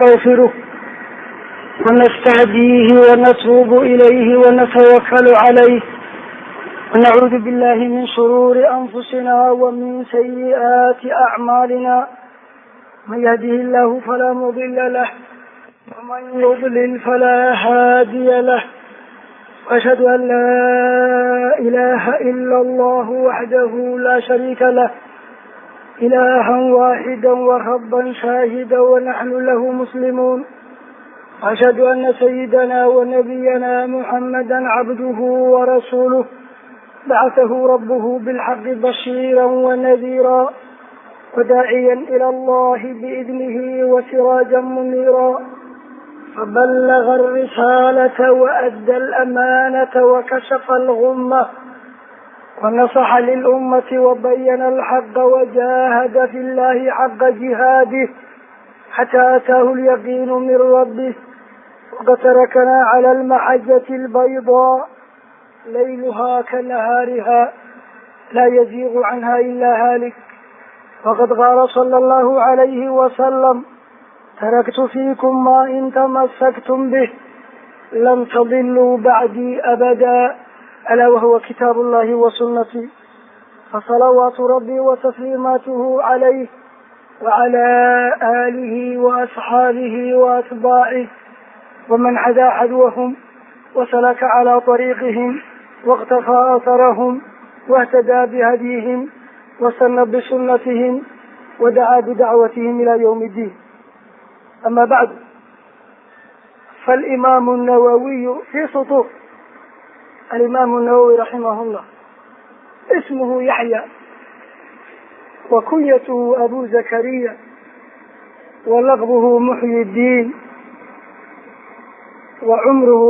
نستغفره ونستهديه ونتوب إليه ونتوكل عليه ونعوذ بالله من شرور أنفسنا ومن سيئات أعمالنا، من يهده الله فلا مضل له ومن يضلل فلا هادي له، وأشهد أن لا إله إلا الله وحده لا شريك له، إلها واحدا وربا شاهدا ونحن له مسلمون، وأشهد أن سيدنا ونبينا محمدا عبده ورسوله، بعثه ربه بالحق بشيرا ونذيرا وداعيا إلى الله بإذنه وسراجا منيرا، فبلغ الرسالة وأدى الأمانة وكشف الغمة ونصح للأمة وبين الحق وجاهد في الله حق جهاده حتى أتاه اليقين من ربه، وقد تركنا على المحجة البيضاء ليلها كنهارها لا يزيغ عنها إلا هالك. وقد قال صلى الله عليه وسلم: تركت فيكم ما إن تمسكتم به لن تضلوا بعدي أبدا، ألا وهو كتاب الله وسنتي. فصلوات ربي وتسليماته عليه وعلى آله وأصحابه وأتباعه ومن حذا حذوهم وسلك على طريقهم واقتفى أثرهم واهتدى بهديهم وسن بسنتهم ودعا بدعوتهم إلى يوم الدين. أما بعد، فالإمام النووي في سطور. الإمام النووي رحمه الله اسمه يحيى، وكنيته أبو زكريا، ولقبه محيي الدين، وعمره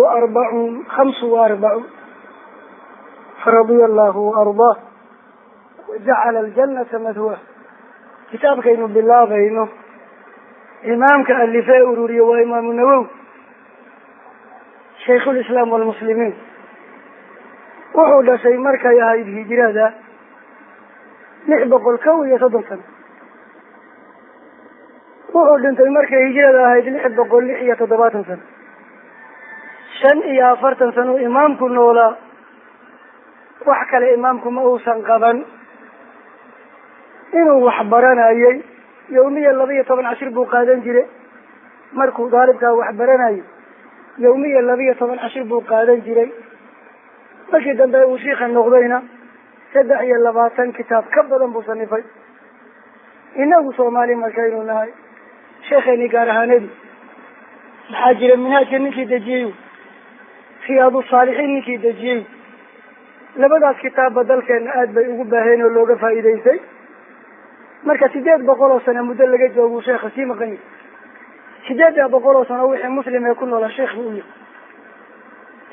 45، فرضي الله وأرضاه وجعل الجنة مثواه. Kitaabkaynu bilaabayno, imaamka alifee ururiye waa Imaamu Nawowi, Shaykhulislaam walmuslimiin. Wuxuu dhashay markay ahayd hijrada 631 sano. Wuxuu dhintay markay hijrada ahayd 676 sano. 45 sano imaamku noolaa. Wax kale imaamku ma uusan qaban. Inuu wax baranayay, yawmiya 12 cashir buu qaadan jiray. Markuu daalibkaa wax baranayo, yawmiya 12 cashir buu qaadan jiray. Markii dambe uu shiika noqdayna, 23 kitaab ka badan buu sanifay. Inagu Soomaali markaynu nahay, sheekheeni gaar ahaanedi, maxaa jira, Minhaajka ninkii dejiyey, Riyaadu Saalixiin ninkii dejiyey, labadaas kitaabba dalkeena aad bay ugu baaheen oo looga faa'iidaystay. Marka 800 oo sano muddo laga joogu sheekha sii maqan yahay. 800 oo sano wixii muslim ee ku noolaa sheekh buu u yahay.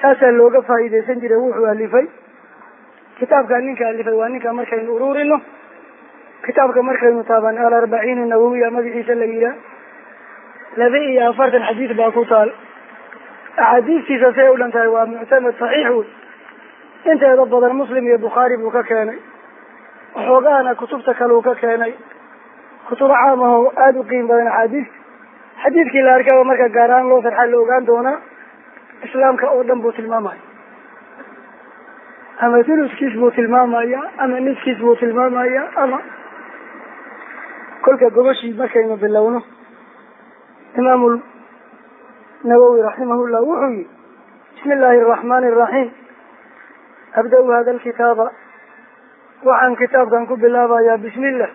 Saasaa looga faa'iidaysan jiray. Wuxuu alifay kitaabka, ninka alifay waa ninka markaynu ururino kitaabka, markaynu taaban Alarbaciin Nawawiya magaciisa la yihaah. 42 xadiis baa ku taal. Axaadiistiisa say u dhan tahay waa muctamad, saxiix wey. Inteeda badan Muslim iyo Bukhaari buu ka keenay, waxoogahana kutubta kale uu ka keenay, kutubo caam ah oo aada u qiim badan. Axaadiista xadiidkii la arkaba marka gaar ahaan loo sarxaa la ogaan doonaa. Islaamka oo dhan buu tilmaamaya, ama thuluskiis buu tilmaamaya, ama niskiis buu tilmaamaya. Ama kolka gobashii markaynu bilowno, Imaamu Nawowi raximahullah wuxuu yihi: "Bismi illaahi araxmaani araxiim. أبدأ هذا الكتاب", waxaan kitaabkan ku bilaabayaa bismillah,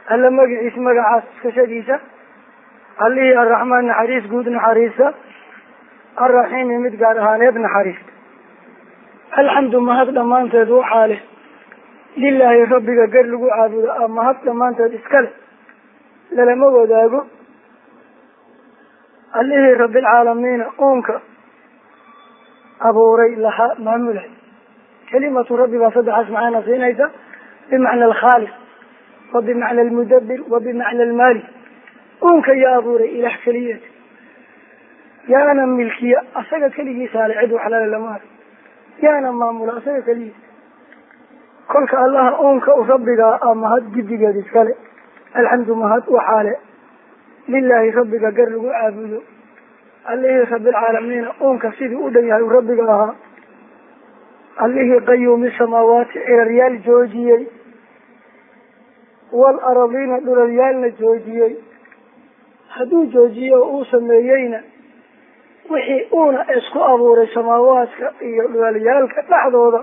Alla magaciis, magacaas iskashadiisa, Allihii Arraxmaan naxariis guud naxariista, Arraxiimi mid gaar ahaaneed naxariista. الحمد mahad dhammaanteed waxaa leh لله, Rabbiga gar lagu caabudo a mahad dhammaanteed iska leh, lalama wadaago. Allihii Rabbilcaalamiina uunka abuuray, lahaa, maamulay. Kelimatu rabbi baa saddexaas macana siinaysa: بمعنى الخالق وبمعنى المدبر وبمعنى المالك. Uunka yaa abuuray? Ilaah keliyeed. Yaana milkiya? Asaga keligiisaale, cid waxlale lama arag. Yaana maamula? Asaga keligiisa. Kolka Allaha uunka u rabbigaa a mahad guddigeed iskale. الحمد mahad waxaa le Lilaahi rabbiga gar lagu caabudo, allihii rabbilcaalamiina uunka sidii u dhan yahay uu rabbiga ahaa, allihii qayuumi samaawaati ciraryaal joojiyey, wal aradiina dhulalyaalna joojiyey. Hadduu joojiye oo uu sameeyeyna wixii uuna isku abuuray samaawaadka iyo dhulalyaalka dhexdooda,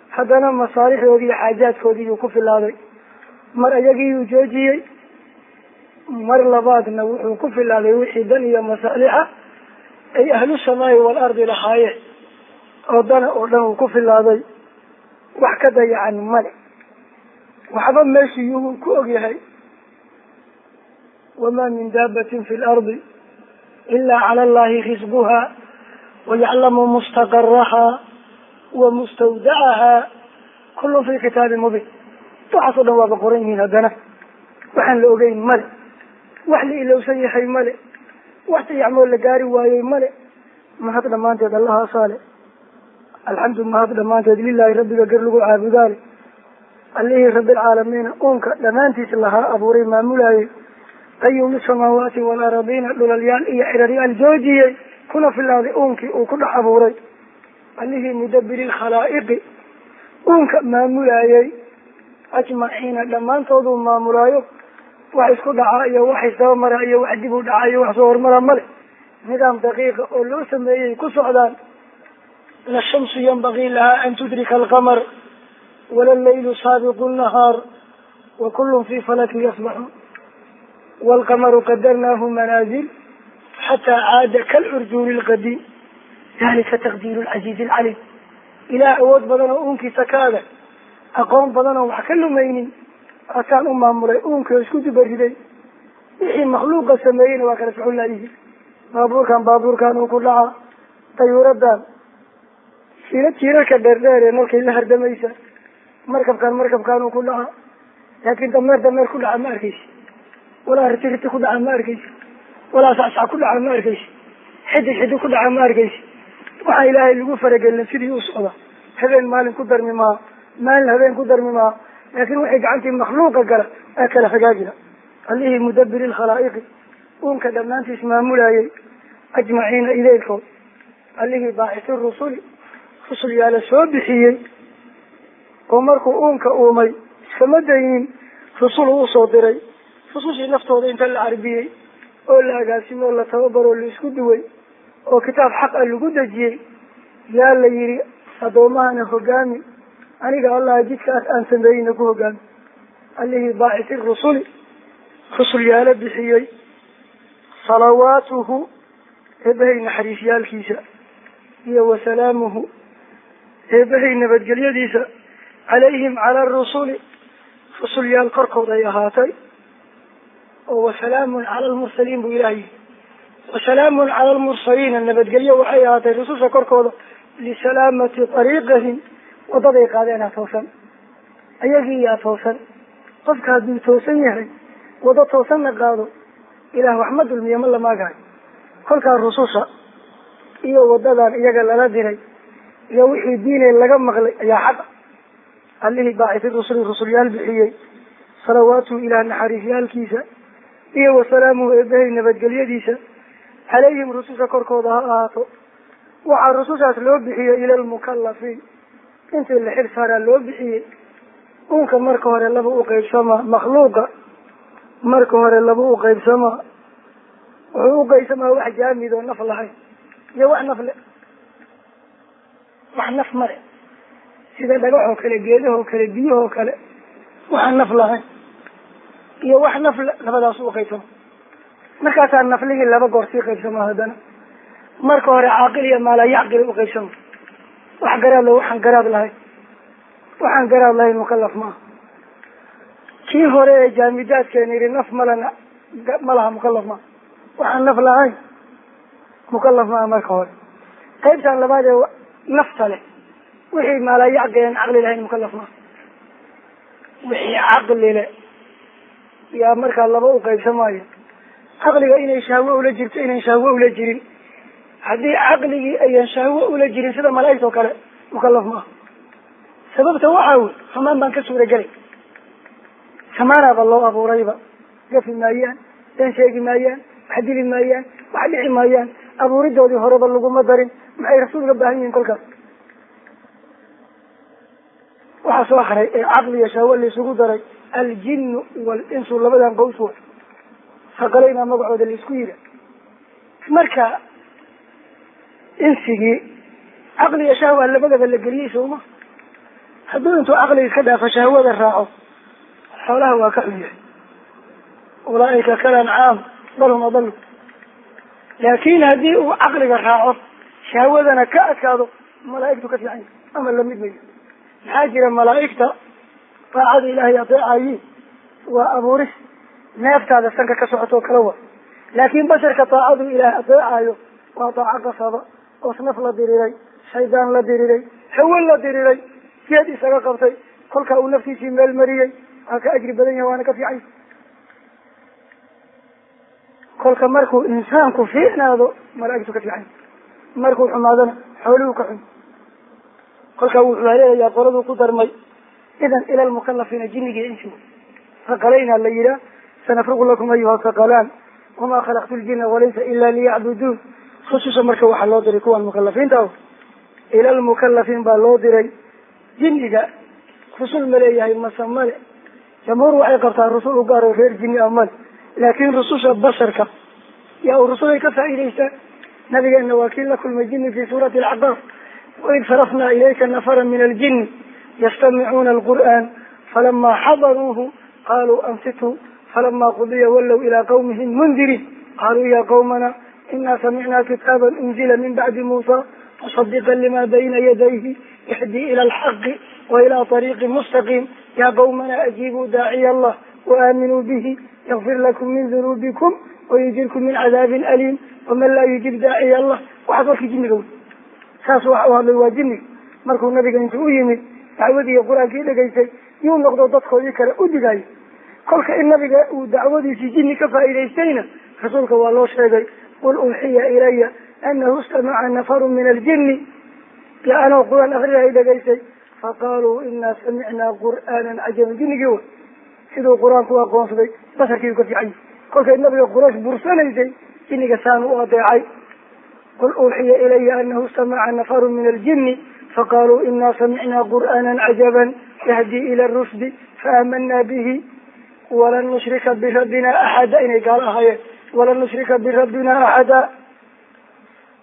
haddana masaalixdoodii iyo xaajaadkoodiiyuu ku filaaday. Mar iyagiiyuu joojiyey, mar labaadna wuxuu ku filaaday wixii dan iyo masaalixa ay ahlu samaa'i waalardi lahaayeen oo dana oo dhan uu ku filaaday. Wax ka dayacan male, waxba meeshii yuhuu ku ogyahay. Wamaa min daabatin fi lardi ilaa cala allahi risquha wayaclamu mustaqaraha wa mustawdacaha kullun fi kitaabin mubiin. Waxaas o dhan waaba qoran yihiin, haddana waxaan la ogeyn male, wax la ilowsan yahay male, wax dayacmoo la gaari waayey male. Mahad dhammaanteed allahaasaale, alxamdu mahad dhammaanteed lilaahi rabbiga gar lagu caabudaale, allihii rabbilcaalamiina uunka dhammaantiis lahaa abuuray maamulaayey, qayuumi samaawaati waalaradiina dhulalyaal iyo ciraryaal joojiyey kuna filaaday uunkii uu ku dhex abuuray, allihii mudabiri lkhalaa'iqi uunka maamulaayey ajmaciina dhammaantooduu maamulaayo. Wax isku dhacaa iyo wax isdabamara iyo wax dib u dhacaa iyo wax soo hormara male, nidaam daqiiqa oo loo sameeyey ku socdaan. La shamsu yanbagii lahaa an tudrika alqamar wala llaylu saabiqu nnahaar wa kullun fii falakin yasbaxuun. Waalqamaru qadarnaahu manaazil xataa caada kalcurjuuni lqadiim, dalika taqdiiru lcasiizi alcaliim. Ilaah awood badan oo uunkiisa ka adag, aqoon badan oo wax ka lumaynin, ataan u maamulay uunkii oo isku dubariday. Wixii makhluuqa sameeyeyna waa kala socon laayihiin. Baabuurkan baabuurkan uu ku dhacaa, dayuuradan jiira jiirarka dheerdheer ee nalkay la hardamaysa, markabkan markabkan uu ku dhacaa, laakiin dameer dameer ku dhaca ma arkeysi, walaa riti riti ku dhaca ma arkeysi, walaa sacsac ku dhaca ma arkeysi, xidig xidig ku dhaca ma arkeysi. Waxaa ilaahay lagu faragelin sidii u socda, habeen maalin ku darmi maha, maalin habeen ku darmi maha, laakiin waxay gacantii makhluuqa gala aa kala hagaagila. Allihii mudabiri lkhalaa'iqi uunka dhammaantiis maamulayay ajmaciina ileylkood, allihii baacisi rusuli rusul yaala soo bixiyey oo markuu uunka uumay iskama daynin, rusul uu usoo diray. Rusushii naftooda inta la carbiyey oo la agaasimay oo la tababaro oo la isku duway oo kitaab xaq a lagu dejiyey, yaa la yihi addoomahana hogaami, aniga allaha jidkaas aan sameeyeyna ku hogaami. Allihii baacisi rusuli rusul yaala bixiyey, salawaatuhu eebahay naxariisyaalkiisa iyo wasalaamuhu eebahay nabadgelyadiisa calayhim cala arusuli rusulyaal korkood ay ahaatay. Oo wasalaamun cala almursaliin buu ilaah yihi. Wasalaamun cala almursaliina nabadgelyo waxay ahaatay rususha korkooda lisalaamati ariiqihim, wadaday qaadeen ha toosan, ayagii yaa toosan. Qofka hadduu toosan yahay wado toosanna qaado, ilaah wax ma dulmiyo, ma lamaagayo. Kolkaa rususha iyo wadadan iyaga lala diray iyo wixii diinee laga maqlay ayaa xaqa. Allihii baacisi rusuli rusulyaal bixiyey, salawaatuhu ilaah naxariisyaalkiisa iyo wasalaamuhu eebahay nabadgelyadiisa calayhim rususha korkooda ha ahaato. Waxaa rusushaas loo bixiyey ila almukalafiin, intii la xil saaraa loo bixiyey. Uunka marka hore laba u qaybsamaa, makhluuqa marka hore laba u qaybsamaa. Wuxuu u qaybsamaa wax jaamid oo naf lahayn iyo wax naf le, wax naf male, sida dhagaxoo kale, geedahoo kale, biyahoo kale, waxaan naf lahayn iyo wax naf le, labadaas u qaybsama. Markaasaa naflihii laba goor sii qaybsamaa. Haddana marka hore caaqil iyo maalaa yacqil u qaybsama, wax garaad le, waxaan garaad lahayn. Waxaan garaad lahayn mukalaf maaha. Kii hore ee jaamidaadkeena yihi naf malana malaha mukalaf maaha, waxaan naf lahayn mukalaf maaha marka hore. Qaybtan labaad ee nafta leh, wixii maalaa yacqilan caqli lahayn mukalaf maaha. Wixii caqli le yaa markaa laba u qaybsamaayo, caqliga inay shahwo ula jirto, inayn shahwo ula jirin. Haddii caqligii ayan shahwo ula jirin sida malaaigta oo kale, mukalaf maaha. Sababta waxaa wey xumaan baan ka suuragelay, samaanaaba loo abuurayba, gafi maayaan, Been sheegi maayaan, wax dili maayaan, wax dhici maayaan, abuuridoodii horeba laguma darin. Maxay rasuulka baahan yihiin kolkaas? Waxaa soo haray ee caqli iyo shahwo laisugu daray aljinnu walinsu, labadan qaws wa saqalaynaa magacooda laisku yira. Marka insigii caqli iyo shahwa labadaba la geliyey sooma? Hadduu intuu caqliga iska dhaafo shahwada raaco, xoolaha waa ka xun yahay. Ulaaika kalancaam bal hum adalu. Laakin haddii uu caqliga raaco shahwadana ka adkaado, malaaigtu ka fiican yahay ama lamid mayo. Maxaa jira? Malaa'igta daacada ilaahay adeecayiin waa abuuris neeftaada sanka ka socotoo kala wa. Laakin basharka daacadu ilaahay adeecayo waa daaco qasaba, oos naf la diriray, shaydaan la diriray, hawo la diriray, geed isaga qabtay, kolkaa uu naftiisii meel mariyey. Waa ka ajri badan yahay, waana ka fiican yahay. Kolka markuu insaanku fiicnaado malaa'igtu ka fiican yahay, markuu xumaadona xooluhu ka xun. Kolkaa wuxuu haleelayaa qoladuu ku darmay. Idan ila lmukalafiina jinnigiiyo insigu saqalaynaa la yihaah. Sanafruqu lakum ayuha saqalaan wamaa khalaqtu ljina walaysa ila liyacbuduun. Khusuusan marka waxaa loo diray kuwan mukalafiinta ah, ila lmukalafiin baa loo diray. Jinniga rusul ma leeyahay mase male? Jamhuur waxay qabtaa rusul u gaaro reer jinni ah male, laakin rususha basharka yaa uu rusulay ka faa'iidaystaan. Nabigeena waa kii la kulmay jinni fi suurati alacqaaf: waid sarafnaa ilayka nafara min aljini yastamicuuna alqur'an falama xadaruuhu qaluu ansituu falama qudiya wallow ilaa qawmihim mundiriin qaluu ya qawmana ina samicnaa kitaaban unzila min bacdi muusa musadiqa lima bayna yadayhi yahdii ila alxaqi wa ila طariiqi mustaqiim ya qawmana ajiibuu daaciya allah waaminuu bihi yakfir lakum min dunuubikum wayujirkum min cadaabin aliim waman laa yujib daaciya allah. Waxaas warkii jinniga wey, saas waxa u hadlay waa jinniga. Markuu nabiga intuu u yimid dacwadii iyo qur-aankii dhegaystay, yuu noqdo dadkoodii kale u digayo. Kolka in nabiga uu dacwadiisii jinni ka faa'iidaystayna rasuulka waa loo sheegay: qul uuxiya ilaya anahu istamaca nafaru min aljini, ya anoo qur-aan akriyahay dhegaystay, faqaaluu inaa samicnaa qur'aanan cajaban. Jinnigii way siduu qur-aanku u aqoonsaday basarkiiu ka fiican yahay. Kolkay nabiga quraysh bursanaysay, jinniga saan u adeecay: qul uuxiya ilaya anahu istamaca nafaru min aljini faqaaluu inaa samicnaa qur'aanan cajaban yahdii ila rushdi faamanaa bihi walan nushrika birabbina axada. Inay gaalo ahaayeen, walan nushrika birabbina axada.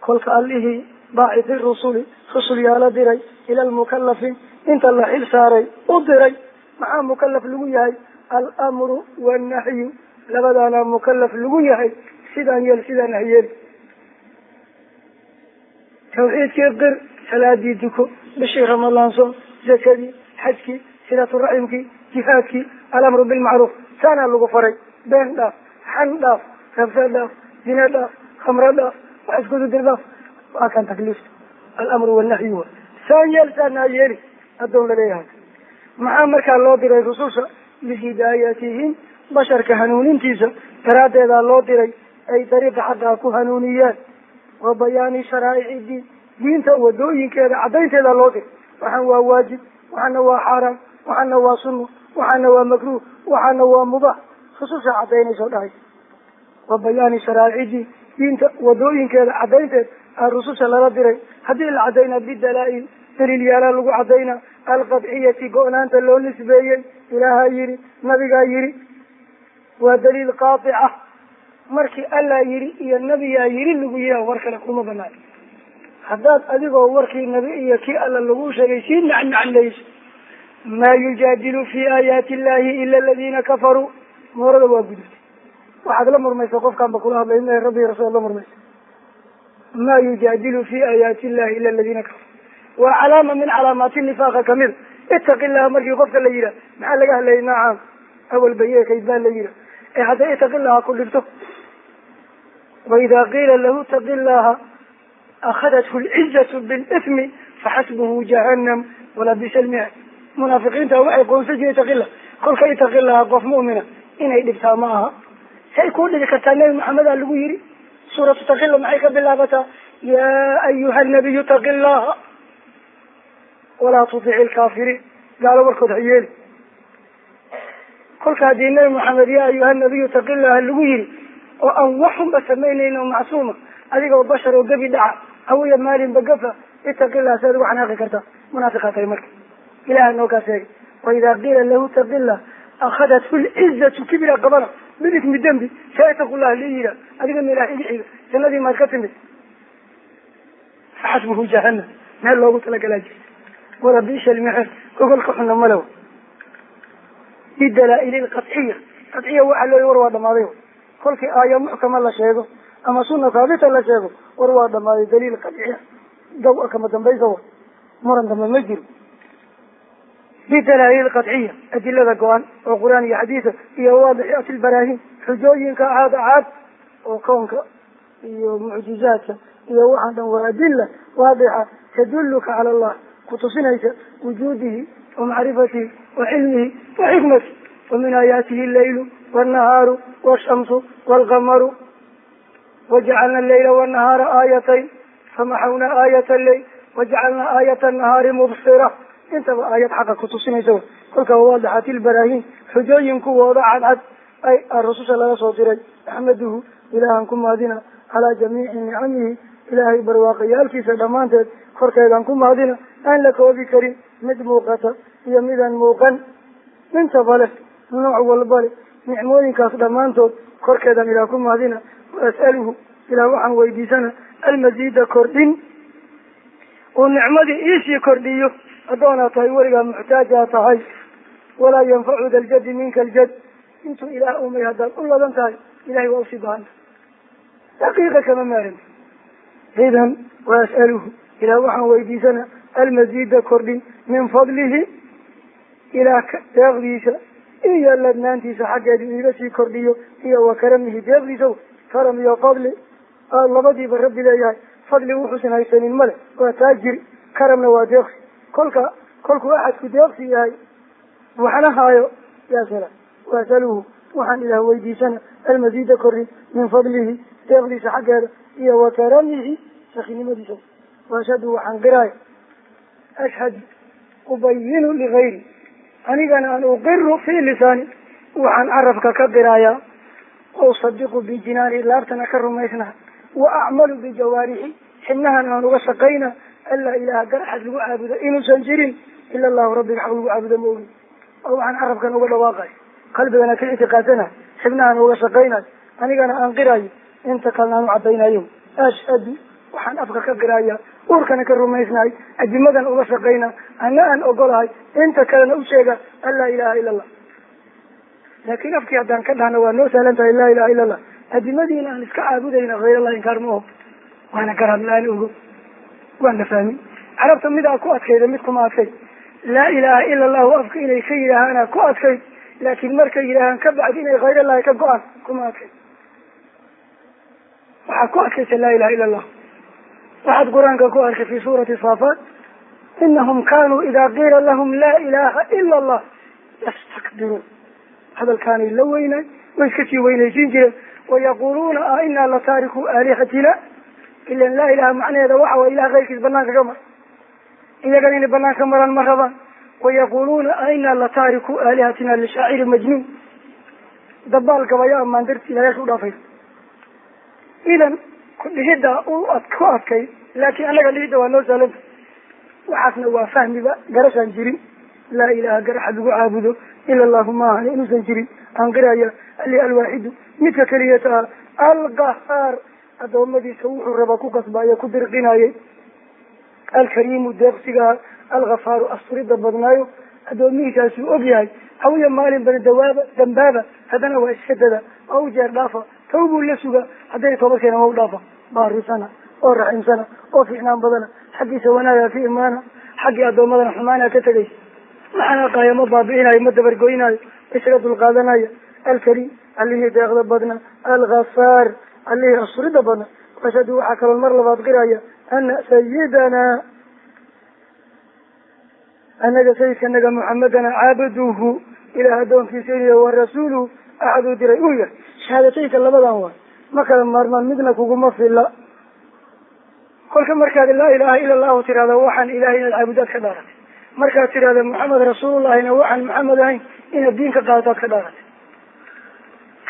Kolka allihii baaciti rusuli, rusul yaa la diray ila almukalafiin, inta la xil saaray u diray. Maxaa mukalaf lagu yahay? Alamru wannahyu, labadaana mukalaf lagu yahay. Sidaan yeel, sidaan hayeel, tawxiidkii qir, salaadii duko, bishii ramadaan soon, zakadii, xajkii, silaturaximkii, jihaadkii, alamru bilmacruuf, saanaa lagu faray. Been dhaaf, xan dhaaf, rabsa dhaaf, zina dhaaf, khamro dhaaf, wax iskududir dhaaf. Waa kan takliifta, alamru wannahyu wa saan yeel, saan ha yeeli addoon laleeyahay. Maxaa markaa loo diray rususha? Lihidaayatihim, basharka hanuunintiisa daraaddeedaa loo diray, ay dariiqa xaqaa ku hanuuniyaan. Wa bayaani sharaa'ici diin, diinta wadooyinkeeda caddaynteedaa loo diray. Waxaan waa waajib, waxaana waa xaaraam, waxaana waa sunno, waxaana waa makruuh, waxaana waa mubaax. Rususha caddaynayso dhahay. Wa bayaani sharaa'ici diin, diinta wadooyinkeeda caddaynteed aa rususha lala diray. Haddii la caddaynaa bidalaa-il, daliilyaalaa lagu caddaynaa alqadciyati, go-naanta loo nisbeeyey. Ilaahaa yidhi, nabigaa yidhi, waa daliil qaatica. Markii allaa yidhi iyo nabiyaa yidhi lagu yihaa, war kale kuma banaan. Haddaad adigoo warkii nabi iyo kii alla lagu sheegay sii nacnacnayso, maa yujaadilu fi aayaati illahi ila aladiina kafaruu, moorada waa gudubtay. Waxaad la murmaysa qofkaan ba kula hadlay ma rabbi rasuul la murmaysa. Maa yujaadilu fi aayaati illahi ila aladiina kafaruu waa calaama min calaamaati nifaaqa kamida. Itaqi illaha markii qofka la yidhaah, maxaa laga hadlayay? Nacam, awal bayeekayd baa la yidhah ee hadday itaqi illaha ku dhibto. Waidaa qiila lahu itaqi illaha akhadathu lcizatu bilithmi faxasbuhu jahannam walabisa almihaad. Munaafiqiinta waxay qoonsan jireen itaqillah. Kolka itaqi illaha qof mu'mina inay dhibtaa ma aha. Say kuu dhibi kartaa? Nebi maxamedaa lagu yidhi. Suuratu taqilla maxay ka bilaabataa? Yaa ayuha nabiyu taqi llaha walaa tudici lkaafiriin, gaalo warkood ha yeeli. Kolka haddii nebi maxamed yaa ayuha nabiyu taqillaha lagu yidhi, Oo aan waxunba samaynayn oo macsuuma, adigoo bashar oo gabi dhaca hawiya maalinba gafa, ittaqillah si aad ugu xanaaqi kartaa. Munaafiqaa tahay marka. Ilaha noo kaa sheegay, waidaa qiila lahu ittaqillah akhadathu lcizatu kibra qabana biismi dembi saitaqullah li yidha adiga ma ilaah iga xiga, jannadii maad ka timid, faxasbuhu jahannam, meel loogu talagalaa jirta. Wala biisha almixer, gogolka xunna malew. Bidalaa-ili lqadciya, qadciya waxaa looya war waa dhamaaday. Kolkii aaya muxkama la sheego ama sunna haabita la sheego, war waa dhamaaday, daliil qadciya daw kama dambaysa wa muran dambe ma jiro. Bidalaa-il lqadciya, adilada go-an oo qur-aan iyo xadiisa iyo waadixiyat lbaraahin, xujooyinka caad caad oo koonka iyo mucjizaadka iyo waxaan dhan waa adila waadixa taduluka cala allah, kutusinaysa wujuudihi wa macrifatihi wa cilmihi wa xikmatihi. Wa min aayaatihi allaylu wannahaaru washamsu waalqamaru wajacalna allayla wannahaara aayatayn famaxawna aayata alleyl wajacalna aayata annahaari mubsira. Intaba aayad xaqa kutusinaysa. Kolka waadixat ilbaraahin, xujooyin kuwooda cadcad ay rususha laga soo diray. Axmaduhu, ilaahan ku mahadina, calaa jamiici nicamihi, ilaahay barwaaqayaalkiisa dhammaanteed korkeedaan ku mahadina, aan la koobi karin, mid muuqata iyo midaan muuqan intaba leh, nooc walba leh, nicmooyinkaas dhammaantood korkeedaan ilaah ku mahadina. Wa as'aluhu, ilaah waxaan weydiisana, almasiida kordhin, uu nicmadii iisii kordhiyo. Addoonaa tahay, weligaa muxtaajaa tahay. Walaa yanfacu da ljadi minka aljad, intuu ilaah umay haddaad u ladan tahay, ilahay waa usii baahanta, daqiiqa kama maaran. Idan wa as'aluhu, ilaah waxaan weydiisana, almasiida kordhin, min fadlihi, ilaah deeqdiisa iyo ladnaantiisa xaggeeda iiga sii kordhiyo, iyo wa karamihi, deeqdiisa. Karam iyo fadli labadiiba rabbi leeyahay. Fadli wuxuusan haysanin male, waa taajir. Karamna waa deeqsi. Kolka kolkuu axadku deeqsi yahay waxna haayo yaa sala. Waasaluhu, waxaan ilaah weydiisana, almasiida kordhin, min fadlihi, deeqdiisa xaggeeda, iyo wa karamihi, sakinimadiisa. Waashhadu, waxaan qiraaya, ashhadu ubayinu ligayri, anigana an uqiru fi lisaani, waxaan carabka ka qiraayaa, usadiqu bijinaani, laabtana ka rumaysnaha, wa acmalu bijawaarixi, xibnahana aan uga shaqayna, anlaa ilaaha garaxad lagu caabudo inuusan jirin ila allahu, rabbiga xaq lagu caabudo ma ogin. Oo waxaan carabkan uga dhawaaqayo, qalbigana ka ictiqaadsanayo, xibnahana uga shaqaynayo, anigana aan qirayo, inta kalena aan u cadaynayo. Ashhadu, waxaan afka ka qiraya, uurkana ka rumaysnahay, adimadan uga shaqayna, ana aan ogolahay, inta kalena u sheega, an laa ilaha ila allah. Laakiin afkii haddaan ka dhahna waa noo sahlan tahay laa ilaha illa allah, adimadiina aan iska caabudayna hayr allah, inkaar ma oho, waana garaad la-aan ogo, waan la fahmin. Carabta midaa ku adkayda, mid kuma adkay. Laa ilaha ila allahu afka inay ka yidhaahaana ku adkay, laakiin markay yidhaahaan ka bacdi inay hayr allahi ka go-aan kuma adkay. Waxaa ku adkaysa laa ilaha illa allah. Waxaad qur-aanka ku arkay fi suurati saafaat, inahum kanuu idaa qiila lahum laa ilaha ila allah yastakbiruun. Hadalkaanay la weynay, way iska sii weynaysiin jireen. Wayaquluuna a inaa lataariku aalihatina, ilan laa ilaha macnaheeda waxa way ilah keyrkiis banaanka ka mar, iyagana inay banaanka maraan ma rabaan. Wayaquluuna a inaa lataariku aalihatina lishaaciri majnuun, dabaal gabaya amaan darti ilayaasha u dhaafay. Idan kudhihidda ku adkay, laakiin annaga dhihidda waa noo sahlanta. Waxaasna waa fahmiba garashaan jirin. Laa ilaha garaxa lagu caabudo ila allahu maahan inuusan jirin aan qiraya, ali alwaaxidu, midka keliyata ah, alqahaar, adoomadiisa wuxuu raba ku kasbaayo, ku dirqinayay, alkariimu, deeqsigaha, alghafaaru, asturida badnaayo. Addoomihiisaasuu og yahay, hawiya maalin bana dawaaba dambaaba, haddana waa iska dada oo u jeer dhaafa, tawbuu la suga, hadday toobad keena waa u dhaafa. Baarisana oo raxiimsana oo fiicnaan badana, xaggiisa wanaaga ka imaana, xaggii addoommadana xumaana ka tegaysa. Ma xanaaqaayo, ma baabi'inayo, ma dabargoynayo, isaga dulqaadanaya. Alkariim, allihii deeqda badna, alghafaar, allihii asurida badna. Ashhadu, waxaa kaloo mar labaad qiraya, ana sayidanaa, anaga sayidkanaga muxamedana, caabuduhu, ilaah addoonkiisa iniyo wa rasuuluhu, axaduu diray uu yahay. Shahaadateynka labadan waay, ma kala maarmaan, midna kuguma fila. Kolka markaad laa ilaha ila allahu tirahda, waxaan ilahay inaad caabudaad ka dhaaratay. Markaad tirahda Maxamed rasuulullahina, waxaan Maxamed ahayn inaad diin ka qaadataad ka dhaaratay.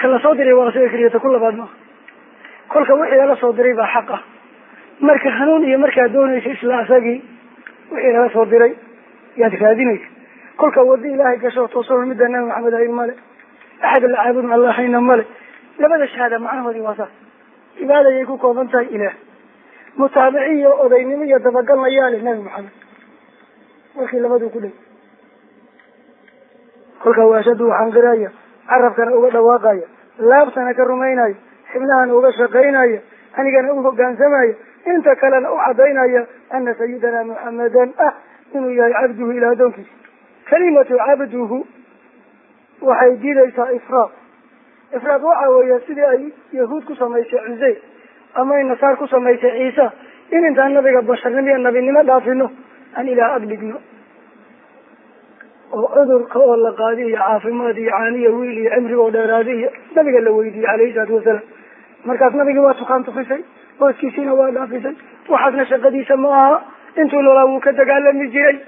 Kala soo diray waa asaga keliyata, ku labaad maaha. Kolka wixii lala soo diray baa xaq ah. Marka hanuun iyo markaad doonaysa isla asagii wixii lala soo diray yaad raadinaysa. Kolka wadi ilaahay gasho toosan, midda Nabi Maxamed ahayn male, axad la caabudun alla hayna male. Labada shahaada macnahoodii waa saas. Cibaadayay ku kooban tahay ilaah, mutaabiciyo odaynimo iyo dabagalna yaale Nabi Maxamed. Warkii labaduu ku dhey. Kolka waashadu waxaan qiraya, carabkana uga dhawaaqaya, laabtana ka rumaynayo, xibnahana uga shaqaynaya, anigana u hogaansamaya, inta kalena u cadaynaya ana sayidana Muxamedan ah inuu yahay cabduhu, ilaa adoonkiisa. Kalimatu cabduhu waxay diidaysaa ifraad. Ifraad waxa weeye sidii ay yahuud ku samaysay Cuseyr ama ay nasaar ku samaysay Ciisa, in intaan nabiga basharnimo iyo nabinimo dhaafino aan ilaah ag dhigno, oo cudurka oo la qaadi iyo caafimaad iyo caaniya wiil iyo cimri oo dheeraadi iyo nabiga la weydiiyey calayhi salaatu wasalaam. Markaas nabigii waa tukaan tufisay, booskiisiina waa dhaafisay. Waxaasna shaqadiisa ma aha. Intuu noolaa wuu ka dagaalami jiray.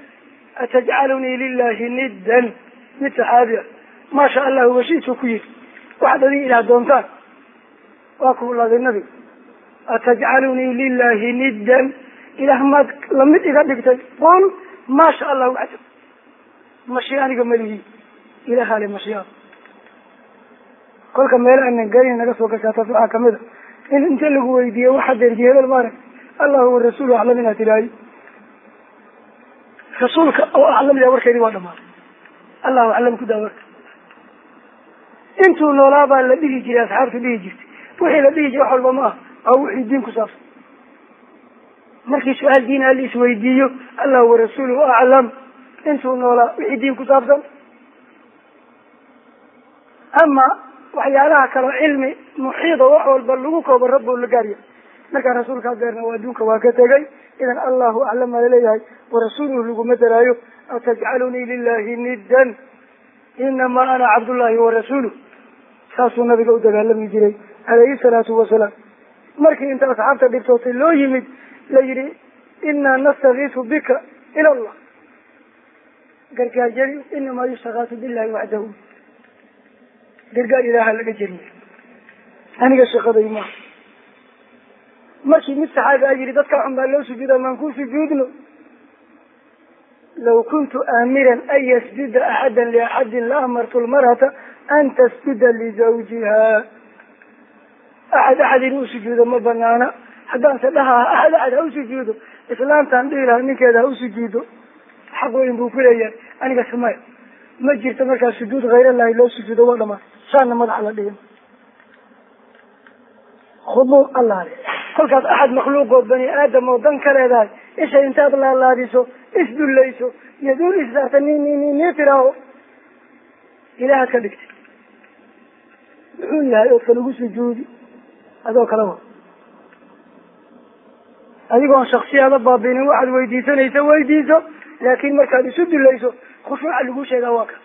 Atajcalunii lilahi niddan, mid saxaabi ah, maasha allahu heshiisuu ku yiri, waxaad adiga ilaah doontaan waa ku laaday nabiga. Atajcalunii lilahi niddan, ilaah maad lamid iga dhigtay? Qul maasha allahu waxda. Mashia aniga malihi, ilaahale mashiia. Kolka meel aanan gelin naga soo gashaa. Taas waxaa kamid a in inta lagu weydiiye waxa deerti hebel maarag, allahu warasuulu aclam inaad tidaayo. Rasuulka oo aclam yaa warkeedii waa dhamaaday. Allahu aclam ku daa warka. Intuu noolaa baa la dhihi jiray, asxaabtu dhihi jirtay. Wixii la dhihi jiray wax walba ma ah, waa wixii diin ku saabsan. Markii su-aal diin a la isweydiiyo, allahu warasuuluhu aclam, intuu noolaa wixii diin ku saabsan. Ama waxyaalaha kaleo cilmi muxiida wax walba lagu koobo rabbuu la gaarya. Markaa rasuulkaa deerna waa adduunka waa ka tegay. Idan allahu aclam aa laleeyahay, warasuuluhu laguma daraayo. Atajcalunii lilahi niddan, inamaa ana cabdullahi warasuuluh. Saasuu nabiga u dagaalami jiray calayhi salaatu wasalaam. Markii inta asxaabta dhibtootay loo yimid, la yihi inaa nastakiisu bika ila allah, gargaar jeri, inamaa yustakaasu billahi waxdahu, gargaar ilaaha laga jeriya, aniga shaqaday maaha. Markii mid saxaabi a yihi dadkaa xun baa loo sujuuda, maan ku sujuudno? Law kuntu aamiran an yasjuda axada liaxadin la amartu lmar'ata an tasjuda lizawjiha. Axad axad inuu sujuudo ma banaana. Haddaan se dhaha axad axad ha usujuudo, islaantaan dhihi lahaa ninkeeda ha usujuudo, xaq weyn buu ku leeyahay. Aniga samaya ma jirto. Markaa sujuud hayrallahi loo sujuudo waa dhamaan, saana madaxa la dhihin khuduuc allah le. Kolkaas axad makhluuqoo bani aadam oo dan ka leedahay isha intaad laalaadiso, isdullayso, yaduul issaarta, ni ni ni ni tiraaho, ilaahaad ka dhigtay muxuu yahay ood kalugu sujuudi? Adoo kala wa adigoon shaksiyaada baabinin waxaad weydiisanaysa weydiiso, laakin markaad isu dulayso khushuuca lagu sheegaa waa ka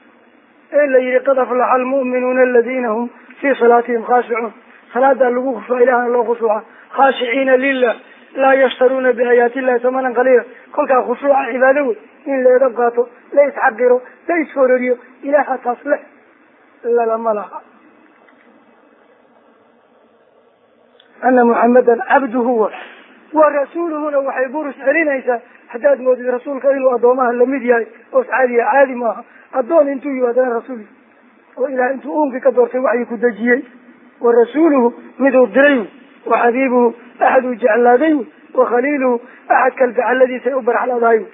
ee la yihi qad aflaxa almu'minuuna aladiina hum fii salaatihim khaashicuun. Salaadaa lagu khushuuca, ilahana loo khushuuca, khaashiciina lilah, laa yashtaruuna biaayaati illahi samanan qaliila. Kolkaa khushuuca cibaado wey, in la edab qaato, la isxaqiro, la isfororiyo, ilaaha taas leh lalama laha. Ana muxamedan cabduhu wa rasuuluhuna waxay burus celinaysaa haddaad moodid rasuulka inuu addoomaha lamid yahay oos caadiya. Caadi maaha. Addoon intuu yihi haddana rasuul oo ilaah intuu uunkii ka doortay waxyi ku dejiyey. Wa rasuuluhu miduu diray, wa xabiibuhu axad uu jeclaaday, wa khaliiluhu axad kalgacaladiisay u barxladahay.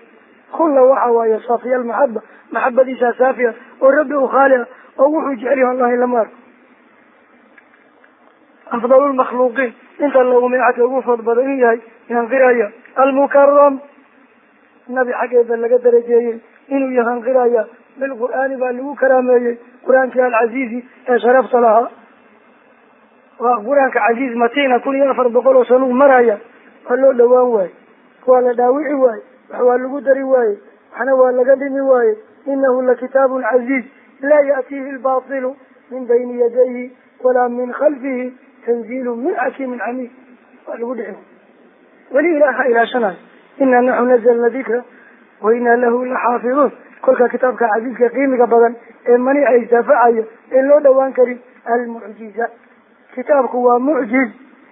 Kulla waxa waaye saafiya almaxaba, maxabadiisaa saafiya oo rabbi u khaali ah oo wuxuu jecel yahay allahi lama arko. Afdalu lmakhluuqiin, inta loogu meecadka ugu fad badan inuu yahay yanqiraya. Almukaram, nabi xaggeeda laga darajeeyey inuu yahanqiraya. Bilqur'aani baa lagu karaameeyey, qur-aankii alcaziizi ee sharafta lahaa. Waa qur-aanka casiiz matiina, 1400 oo sanuu maraya. Waa loo dhawaan waaye, waa la dhaawici waaye, wax waa lagu dari waaye, waxna waa laga dhimi waaye. Inahu lakitaabun casiiz, laa ya'tiihi albatilu min bayni yadayhi walaa min khalfihi, tanziilu min xakiimin xamiid. Waa lagu dhici weli ilaaha ilaashanayo. Inaa naxnu nazalna dikra wa inaa lahu laxaafiduun. Kolka kitaabka casiiska qiimiga badan Ee maniica isdaafacaya ee loo dhawaan karin. Almucjiza, kitaabku waa mucjiz.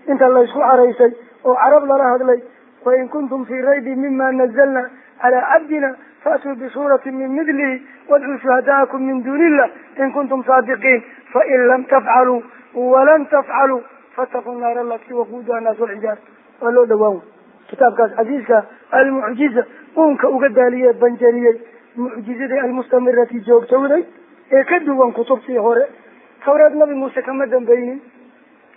Inta laysku caraysay oo carab lala hadlay, wain kuntum fii raybin mima nazalna calaa cabdina faatuu bisuuratin min midlihi wadcuu shuhadaakum min duuni illah in kuntum saadiqiin, fain lam tafcaluu walan tafcaluu fattaquu naara alatii waquuduha annaas walxijaara. Waa loo dhawaan wey kitaabkaas casiiska, almucjiza uunka uga daaliyee banjariyey, mucjizadii almustamirati joogtowday ee ka duwan kutubtii hore. Tawreed Nabi Muuse kama dambaynin,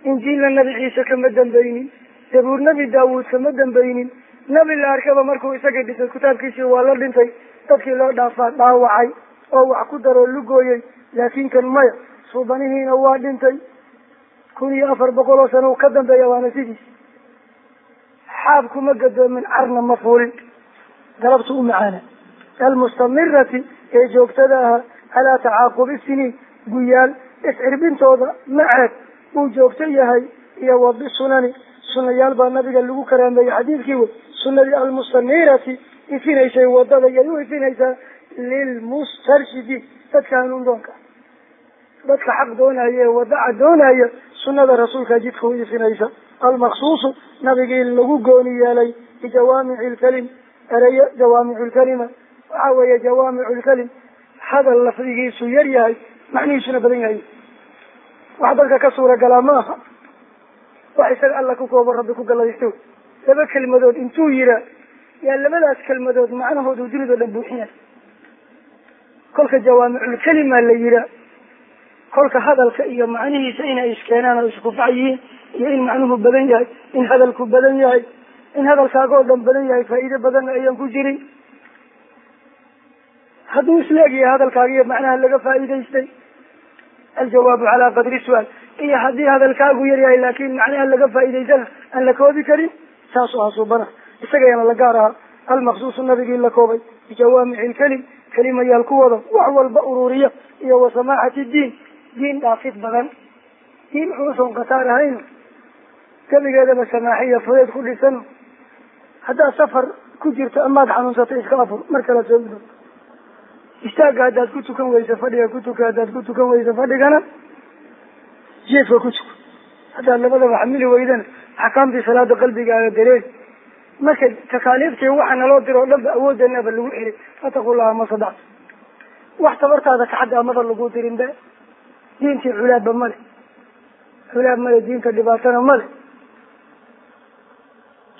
Injiilna Nabi Ciise kama dambaynin, Zabuur Nabi Daawuud kama dambaynin. Nabi la arkaba markuu isagii dhintay kitaabkiisii waa la dhintay, dadkii loo dhaafaa dhaawacay oo wax ku daroo lugooyey. Laakin kan maya, suubanihiina waa dhintay, 1400 oo sano ka dambeeya, waana sidiis. Xaab kuma gadoomin, carna ma fuulin, galabtu u macaana. Almustamirati ee joogtada ahaa, calaa tacaaqubi siniin, guyaal iscirbintooda maceed uu joogto yahay, iyo wa bisunani, sunayaal baa nabiga lagu karaameeyey. Xadiidkii wey sunadii almustaniirati ifinaysay wadada, yay u ifinaysaa lilmustarshidi, dadka hanuun doonka, dadka xaq doonaya ee wadaca doonaya, sunada rasuulka jidka u ifinaysa. Almaksuusu, nabigii lagu gooni yeelay, bijawaamici lkalim, ereyo jawaamicu lkalima. Waxa weeye jawaamicu lkalim hadal lafdigiisu yar yahay, macnihiisuna badan yahay. Wax dadka ka suura galaa ma aha, wax isaga Alla ku koobo, Rabbi ku galladaysto. Laba kelmadood intuu yiraa yaa labadaas kelmadood macnahoodu dunidao dhan buuxinay. Kolka jawaamiculkalima la yihaa, kolka hadalka iyo macnihiisa inay iskeenaan oo iskufac yihiin, iyo in macnuhu badan yahay, in hadalku badan yahay, in hadalkaagoo dhan badan yahay, faa'iido badanna ayaan ku jirin. Hadduu isleeg yahay hadalkaaga iyo macnaha laga faa'iidaystay, aljawaabu calaa qadri su-aal, iyo haddii hadalkaagu yar yahay laakin macnaha laga faa'iidaysana aan la koobi karin, saas oo hasuubana isagayana la gaar ahaa. Almaqsuusu, nabigii la koobay bijawaamici lkelim, kelimayaal ku wada wax walba ururiya, iyo wa samaaxati diin, diin dhaafid badan, diin culusoon khataar ahayn, gebigeedaba samaaxiya fudeed ku dhisano. Haddaad safar ku jirto amaad xanuunsatay, iska afur, mar kala soo gudo. Istaagga haddaad ku tukan weyso, fadhiga ku tuka. Haddaad ku tukan weyso fadhigana, jeefka ku tuko. Haddaad labadaba xamili weydana, axkaamtii salaada qalbigaaga dareeri. Marka takaaliiftii waxa naloo diro o dhan ba awoodeenaba lagu xiray, fattaqullaha ma sadactu. Wax tabartaada kaxadda amaba lagu dirin be. Diintii culaabba male, culaab male, diinta dhibaatana male.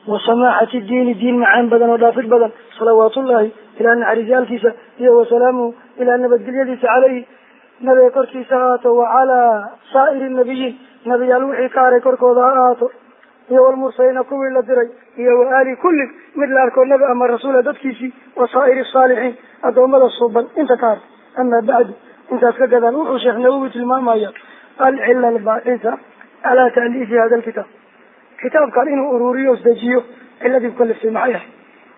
Wasamaaxati diini, diin macaan badan oo dhaafid badan. Salawaatullahi, ilaa naxariisyaalkiisa iyo wasalaamuhu, ilaa nabadgelyadiisa, caleyhi, nabiga korkiisa ha ahaato, wacalaa saa'iri nabiyiin, nabiyaal wixii ka haray korkooda ha ahaato, iyo walmursaliina, kuwii la diray, iyo wa aali kulli mid la arko nabi ama rasuula dadkiisii, wa saa'iri saalixiin, addoommada suuban inta ka hartay. Ama bacdu, intaas ka gadaan, wuxuu Sheekh Nawowi tilmaamaya alcila albaaxisa calaa taaliifi hada alkitaab, kitaabkan inuu ururiyo isdejiyo ciladii kukaliftay maxay ahay.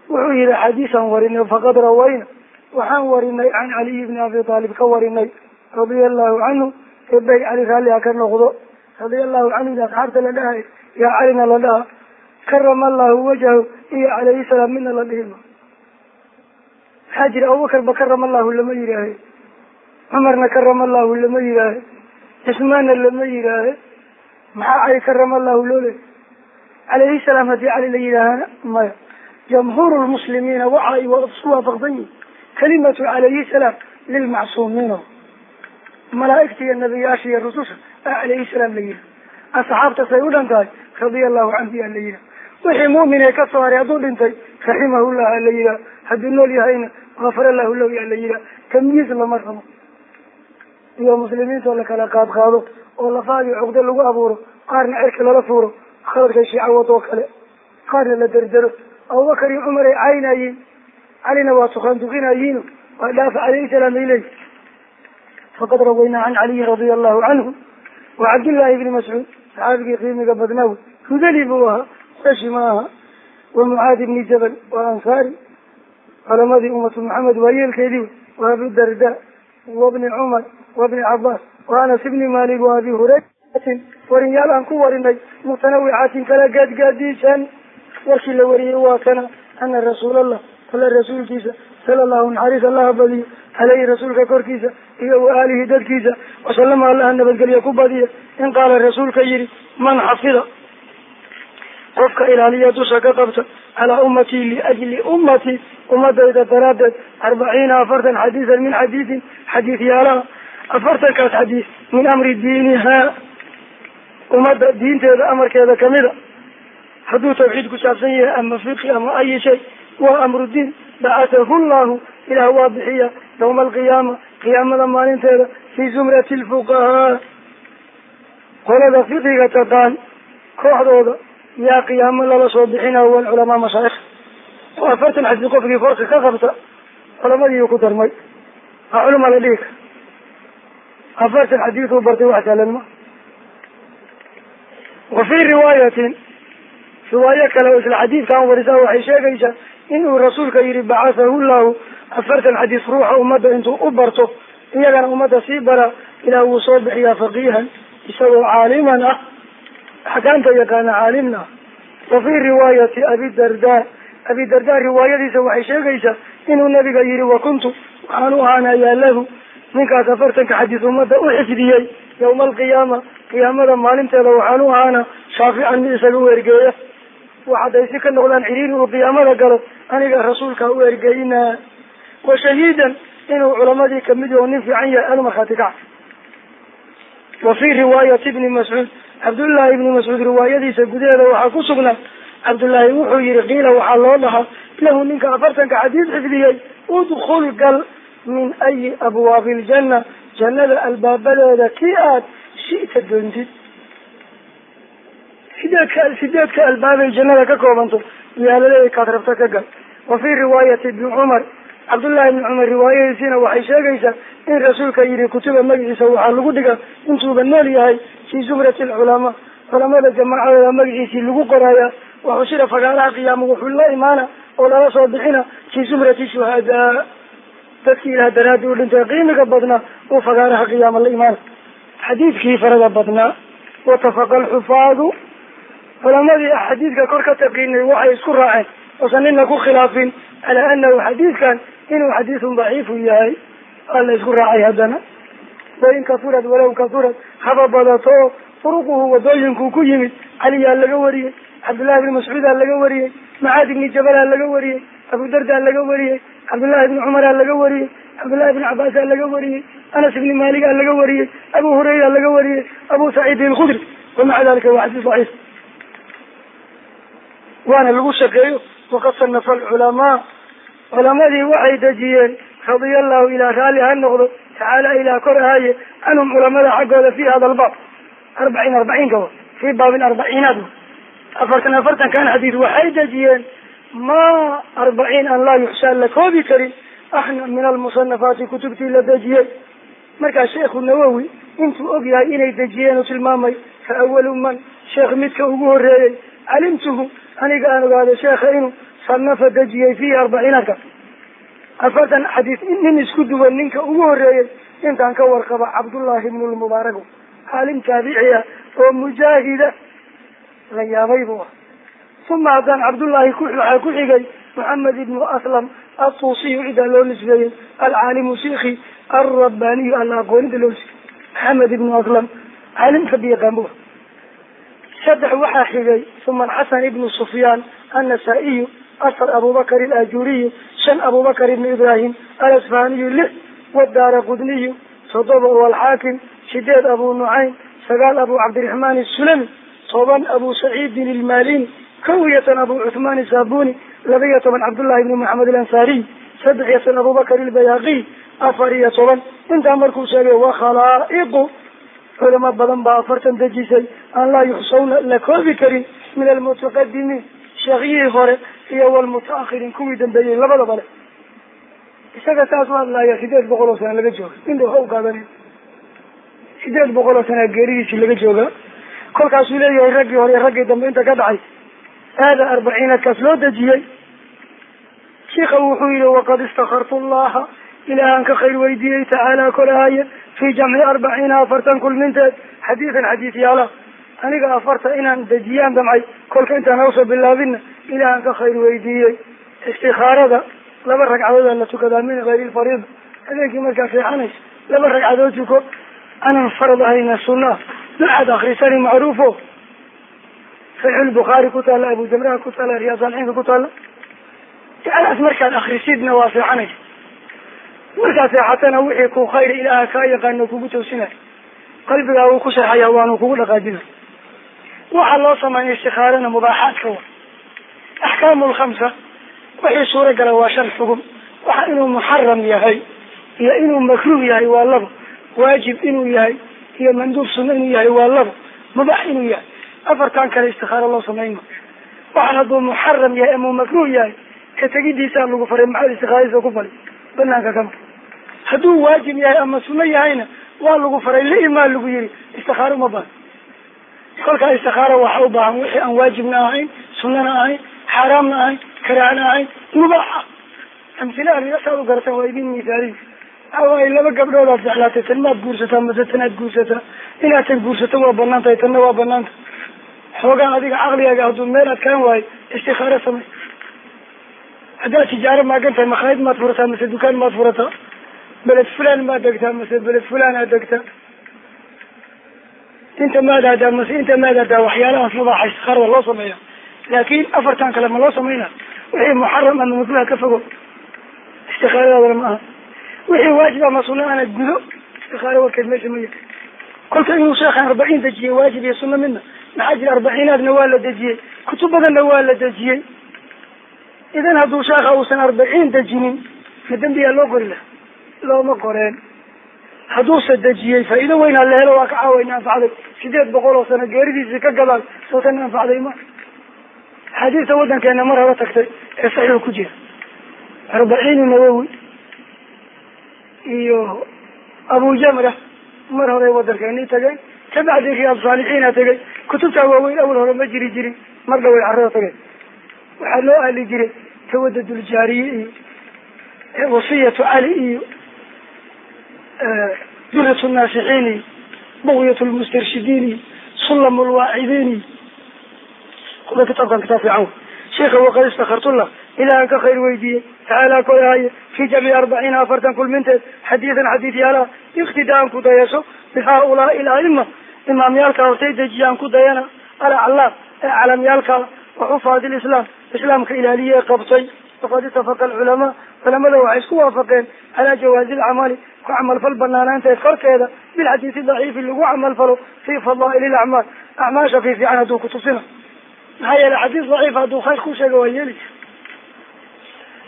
Wuxuu yihi xadiisan warinay, faqad rawayna, waxaan warinay can Caliy bni Abi Aalib ka warinay, radia allahu canhu, ebey Cali raalliha ka noqdo. Radia allahu canhu asxaabta la dhahay, yaa Calina la dhaha, karama allahu wajhahu iyo calayhi salaam midna la dhihi ma. Maxaa jira? Abubakar ba karama allahu lama yihaahe, Cumarna karama allahu lama yihaahe, Cismaanna lama yihaahe. Maxaa Cali karama allahu loo leeyay? Calayhi salaam haddii Cali la yidhaahana maya. Jamhuur lmuslimiina waxa ay isku waafaqsan yihin kalimatu calayhi salaam lilmacsuumiin, malaaigta iyo nabiyaasha iyo rususha a calayhi salaam la yihaha. Asxaabta say u dhan tahay radia allahu canhu yaa la yihaha. Wixii mu'min ee ka soo haray, hadduu dhintay raximahullah aa la yihaha, hadduu nool yahayna gafara lahu lahu yaa la yihaha. Tamyiiz lama rabo iyo muslimiinta oo la kala qaad qaado oo lafaagii cuqdo lagu abuuro, qaarna cirka lala fuuro, khaladkay shiica wadoo kale, qaarna la derdero. Abubakar iyo Cumar ay caynayiin, Calina waa tukaan tuqinayiin, waa dhaafa calayhi salaam ay leeyihin. Faqad rawaynaa can Caliyin radia allahu canhu wa Cabdillahi bni Mascuud, saxaabigii qiimiga badnaa wey, hudali buu ahaa, Qurashi ma aha, wa Mucaadi bni Jabal, waa ansaari, culamadii ummatu Maxamed waa yeelkeedii wey, wa Abi Darda, wabni Cumar, wabni Cabaas, wa Anas ibni Malik, wa Abi Hurayratin, warinyaal aan ku warinay, mutanawicaatin, kala gaadgaadiisan. Warkii la wariyey waa kana: ana rasuulallah, alla rasuulkiisa, Sala allahu naxariis allaha badiyo caleyhi rasuulka korkiisa iyo wa aalihi dadkiisa, wasalama allaha nabadgelya ku badiya. In qaala rasuulka yihi, man xafida, qofka ilaaliya, dusha ka qabta, calaa ummatii, liajli ummatii, ummadayda daraaddeed, 40, 40, xadiisan min xadiisin, xadiisyaalaha, 40kaas xadiis, min amri diinihaa, ummadda diinteeda amarkeeda kamida, hadduu tawxiid ku saabsan yahay ama fiqi ama ayi shay, waa amru diin, bacathahu llahu, ilaah waa bixiya, yawma alqiyaama, qiyaamada maalinteeda, fii zumrati lfuqahaa, qolada fiqiga taqaan kooxdooda yaa qiyaamo lala soo bixina, walculamaa, mashaayikh. Oo 40 xadiis qofkii korka ka qabta culamadiiu ku darmay, waa culama la dhihi kara. 40 xadiisuu bartay, wax sahlan ma. Wa fii riwaayatin, riwaayo kale oo isla xadiidkan warisaa, waxay sheegaysaa inuu rasuulka yihi, bacathahu llahu, 40 xadiis ruuxa ummadda intuu u barto, iyagana ummadda sii baraa, ilaah wuu soo bixiyaa faqiihan, isagoo caaliman ah, axkaamta yaqaana, caalimna ah. Wa fii riwaayati Abidarda, Abidarda riwaayadiisa waxay sheegaysaa inuu nabiga yihi, wa kuntu, waxaan u ahaanayaa, lahu, ninkaas 40ka xadiis ummadda u xifdiyey, yawma alqiyaama, qiyaamada maalinteeda, waxaan u ahaana shaafican, mid isaga u ergeeya. Waxaday si ka noqdaan ciriiri uu qiyaamada galo, aniga rasuulka u ergeynaa, wa shahiidan, inuu culamadii kamid yaho, nin fiican yahay, anu markhaati kaca. Wa fii riwaayati ibni Mascuud, Cabdullaahi ibni Mascuud riwaayadiisa gudaheeda waxaa ku sugnaa, Cabdullaahi wuxuu yihi, qiila, waxaa loo dhahaa, lahu, ninka 40ka xadiis xifdiyey, udkul, gal, min ayi abwaabi aljanna, jannada albaabadeeda kii aad, shi'ta, doontid. Sideedka albaabay jannada ka koobanto yaa laleeyahy, kaad rabta ka gal. Wa fii riwaayati ibni Cumar, Cabdullahi ibni Cumar riwaayadiisiina waxay sheegaysaa in rasuulka yihi, kutuba, magaciisa waxaa lagu dhiga intuuba nool yahay, fii zumrati alculamaa, culamada jamaacadeeda magaciisii lagu qoraya, waxushira, fagaaraha qiyaama wuxuu la imaana oo lala soo bixina, fii zumrati shuhadaa, dadkii ilaah daraadi u dhintay qiimiga badnaa uu fagaaraha qiyaama la imaana. Xadiidkii farada badnaa, watafaqa alxufaadu, culamadii xadiidka kor ka taqiinay waxay isku raaceen oosan nina ku khilaafin, calaa anahu, xadiidkan inuu xadiidun daciifu yahay waa la isku raacay. Haddana wain kasurad, walow kasurad, haba badato, turuquhu, wadooyinkuu ku yimid, Caliyaa laga wariyey, Cabdullahi ibni Mascuudaa laga wariyey, Macaad ibni Jabalaa laga wariyey, Abu Dardaa laga wariyey, Cabdullahi ibni Cumaraa laga wariyey, Cabdullahi ibni Cabaasaa laga wariyey, Anas ibni Maaligaa laga wariyey, Abu Hurayra laga wariyey, Abu Saciid Alkhudri, wamaca dalika waa xadiis daciif, waana lagu shaqeeyo. Waqad sanafa alculamaa, culamadii waxay dejiyeen, radia allahu, ilaa raalli ha noqdo, tacaala, ilaa kor ahaye, canhum, culamada xaggooda, fi hada albaab, 40, 40ka wa fii baabin arbaciinaat, 40, 40kan xadiis waxay dejiyeen, ma 40 aan laa yuxsaa, la koobi karin, axna min almusanafaati, kutubtii la dejiyey. Markaa Sheekhu Nawowi intuu og yahay inay dejiyeen u tilmaamay. Fa awalu man, sheekh midka ugu horeeyey, calimtuhu, aniga aan ogaaday sheekha inuu sanafa, dejiyey, fiihi arbaciinaadka, 40 xadiis nin isku duwan, ninka ugu horeeyey intaan ka warqaba, Cabdullaahi ibnu Lmubaarak, caalim taabici ah oo mujaahida la yaabay buu ah. Uma haddaan Cabdullaahi ku waxaa ku xigay Moxamed ibnu Aslam Atuusiyu, cidaa loo nisbeeyey, alcaalimu shiki alrabbaniyu, alla aqoonida loo nisbeeyey, Maxamed ibnu Aslam, caalimka biyaqaan bu. Saddex waxaa xigay uma Alxasan ibnu Sufyaan Annasaa'iyu. Afar, Abubakr Alajuriyu. Shan, Abubakr ibnu Ibrahim Alasfahaniyu. Lix, wadaara Qudniyu. Toddoba, walxaakim. Sideed, Abu Nucaym. Sagaal, Abu Cabdiraxmaan Asulami. 10, Abu Saciidin Ilmalini. 11, Abu Cuthmaan Isabuni. 12, Cabdullahi ibni Maxamed Alansaariy. 13, Abubakr Ilbayhaqiy. 14 intaa markuu sheegay, wakhalaa'iqu, culamo badan baa 40 dejisay aan laa yuxsawna, la koobi karin, min almutaqadimiin, sheekhyihii hore, iyo walmutaakhiriin, kuwii dambeeyey, labadaba le. Isaga saas u hadlaaya, 800 oo sana laga jooga, inta waxa u qaadanay 800 oo sana geeridiisii laga joogaa. Kolkaasuu leeyahay raggii hore, raggii dambe inta ka dhacay aada arbaciinaadkaas loo dejiyey. Shiika wuxuu yihi, waqad istakartu llaha, ilaahaan ka khayr weydiiyey, tacaala, kolahaya, fii jamci 40, 40 kulminteed, xadiidan, xadiisyaala. Aniga 40 inaan dejiyaan damcay, kolka intaan hawsha bilaabina ilaahaan ka khayr weydiiyey. Istikaarada Laba ragcadood la tukadaa min gayri lfariida. Habeenkii markaa seexanayso laba ragcadood tuko, aanan farad ahayna sunna. Ducaad akrisani macruufo, Saxiixulbukhaari ku taalla, Abu Jamraha ku taalla, Riyaad Saalixiinka ku taalla. Ducadaas markaad akrisidna waa seexanaysa. Markaad seexatana wixii ku khayr ilaaha kaa yaqaano kugu toosinayo, qalbigaa wuu ku seexaya, waanu kugu dhaqaajinay. Waxaa loo sameeyay istikaarana mubaaxaadka wa axkaamu lkhamsa. Wixii suura gala waa shan xugum. Waxa inuu muxaram yahay iyo inuu makruuh yahay waa labo, waajib inuu yahay iyo manduub sunna inuu yahay waa labo, mubaax inuu yahay. Afartan kale istikaaro loo samayn ma. Waxaan hadduu muxaram yahay ama makruuh yahay, ka tegidiisaa lagu faray, maxaad istikaaradiisa ku fali? Banaanka kama. Hadduu waajib yahay ama sunno yahayna waa lagu faray, liimaa lagu yiri, istikaaro uma baahan. Kolkaa istikaaro waxa u baahan wixii aan waajibna ahayn, sunnana ahayn, xaaraamna ahayn, karaahna ahayn, mubaax ah. Amsila saad u garatan waa idin misaaliy. Waxaa laba gabdhood aad jeclaatay, tan maad guursataa mase tanaad guursataa? Inaad tan guursato waa banaan tahay, tanna waa banaan tahay. Xoogaa adiga caqligaaga hadduu meel adkaan waayo, istikaaro samey. Haddaad tijaaro maagan tahay, makhaayad maad furataa mase dukaan maad furataa? Beled fulan maad degtaa mase beled fulan aad degtaa? Inta maad aadaa mase inta maad aadaa? Waxyaalahaas mubaaxa istikaarada loo sameeya, laakin afartan kale ma loo sameyna. Wixii muxaram ama makruuha ka fogo, istikaaradaadana ma aha. Wixii waajib ama sunna ana gudo, istikaaro warkeed meesha ma yahay. Kolka inuu sheekhan 40 dejiyey waajib iyo sunna midna maxaa jira? Arbaciinaadna waa la dejiyey, kutub badanna waa la dejiyey. Idan hadduu sheekha uusan 40 dejinin, ma dembiyaa loo qori laha? Looma qoreen. Hadduuse dejiyey, faa'iido weynaa la helo, waa ka caawayna anfacday 800 oo sano geeridiisii ka gadaal, sootan anfacday ma. Axaadiista waddankeena mar hore tagtay ee saxiix ku jira, 40 Nawowi iyo Abu Jamra mar hore waddankeenii tageen, kabacdi Riyaad Saalixiina tegay. Kutubtaa waaweyn awal hore ma jiri jirin, mar dhaway carrada tageen. Waxaa loo ahli jiray Tawadaduljaariye iyo Wasiyatu Cali iyo Duratu Naasixiin iyo Bugyat Lmustarshidiin iyo Sulam Lwaacidiin iyo kuwa. Kitaabkan kitaab fiican. Sheika waqad istakartullah, ilaahan ka khayr weydiiyey tacaala korahaye, fi jamiici 40, 40 kulminteed, xadiidan xadiidyaalaha iktidaan ku dayasho bihaaulaai alaima, imaamyaalka hortay dejiyaan ku dayana, alaclaam ee calamyaalka, waxufaad lislaam, islaamka ilaaliye qabtay. Waqad itafaqa alculamaa, culamada waxay isku waafaqeen calaa jawaazi alcamali, ku camalfal banaanaanteed korkeeda, bilxadiisi daciifi lagu camalfalo, fi fadaa'il ilacmaal, acmaasha fi fiican hadduu kutusina. Maxaa yeelay xadiis daciif hadduu khayr ku sheego waa yeelisa.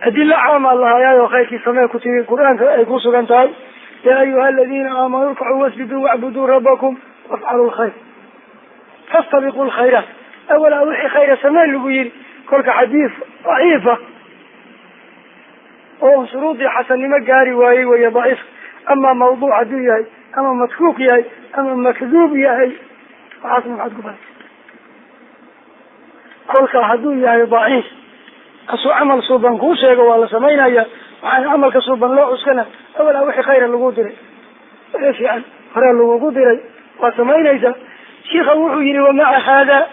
Adila caamaa lahayaayo khayrkii samee ku tiri, qur-aanka ay ku sugan tahay: yaa ayuha aladiina aamanuu irkacuu wasjuduu wacbuduu rabbakum wafcalu lkhayr fastabiqu lkhayraat. Awalaa wixii khayra samee lagu yiri. Kolka xadiis daciifa oo shuruudii xasannimo gaari waayey weeye daciif. Ama mawduuc hadduu yahay, ama matruuk yahay, ama makduub yahay, waxaasna maxaad ku faray? Kolka hadduu yahay daciif, asuu camal suuban kuu sheego waa la samaynaya. Waxaana camalka suuban loo cuskana awalaa wixii khayra lagu diray, wixii fiican horaa lagugu diray, waa samaynaysaa. Shiika wuxuu yihi wamaca haada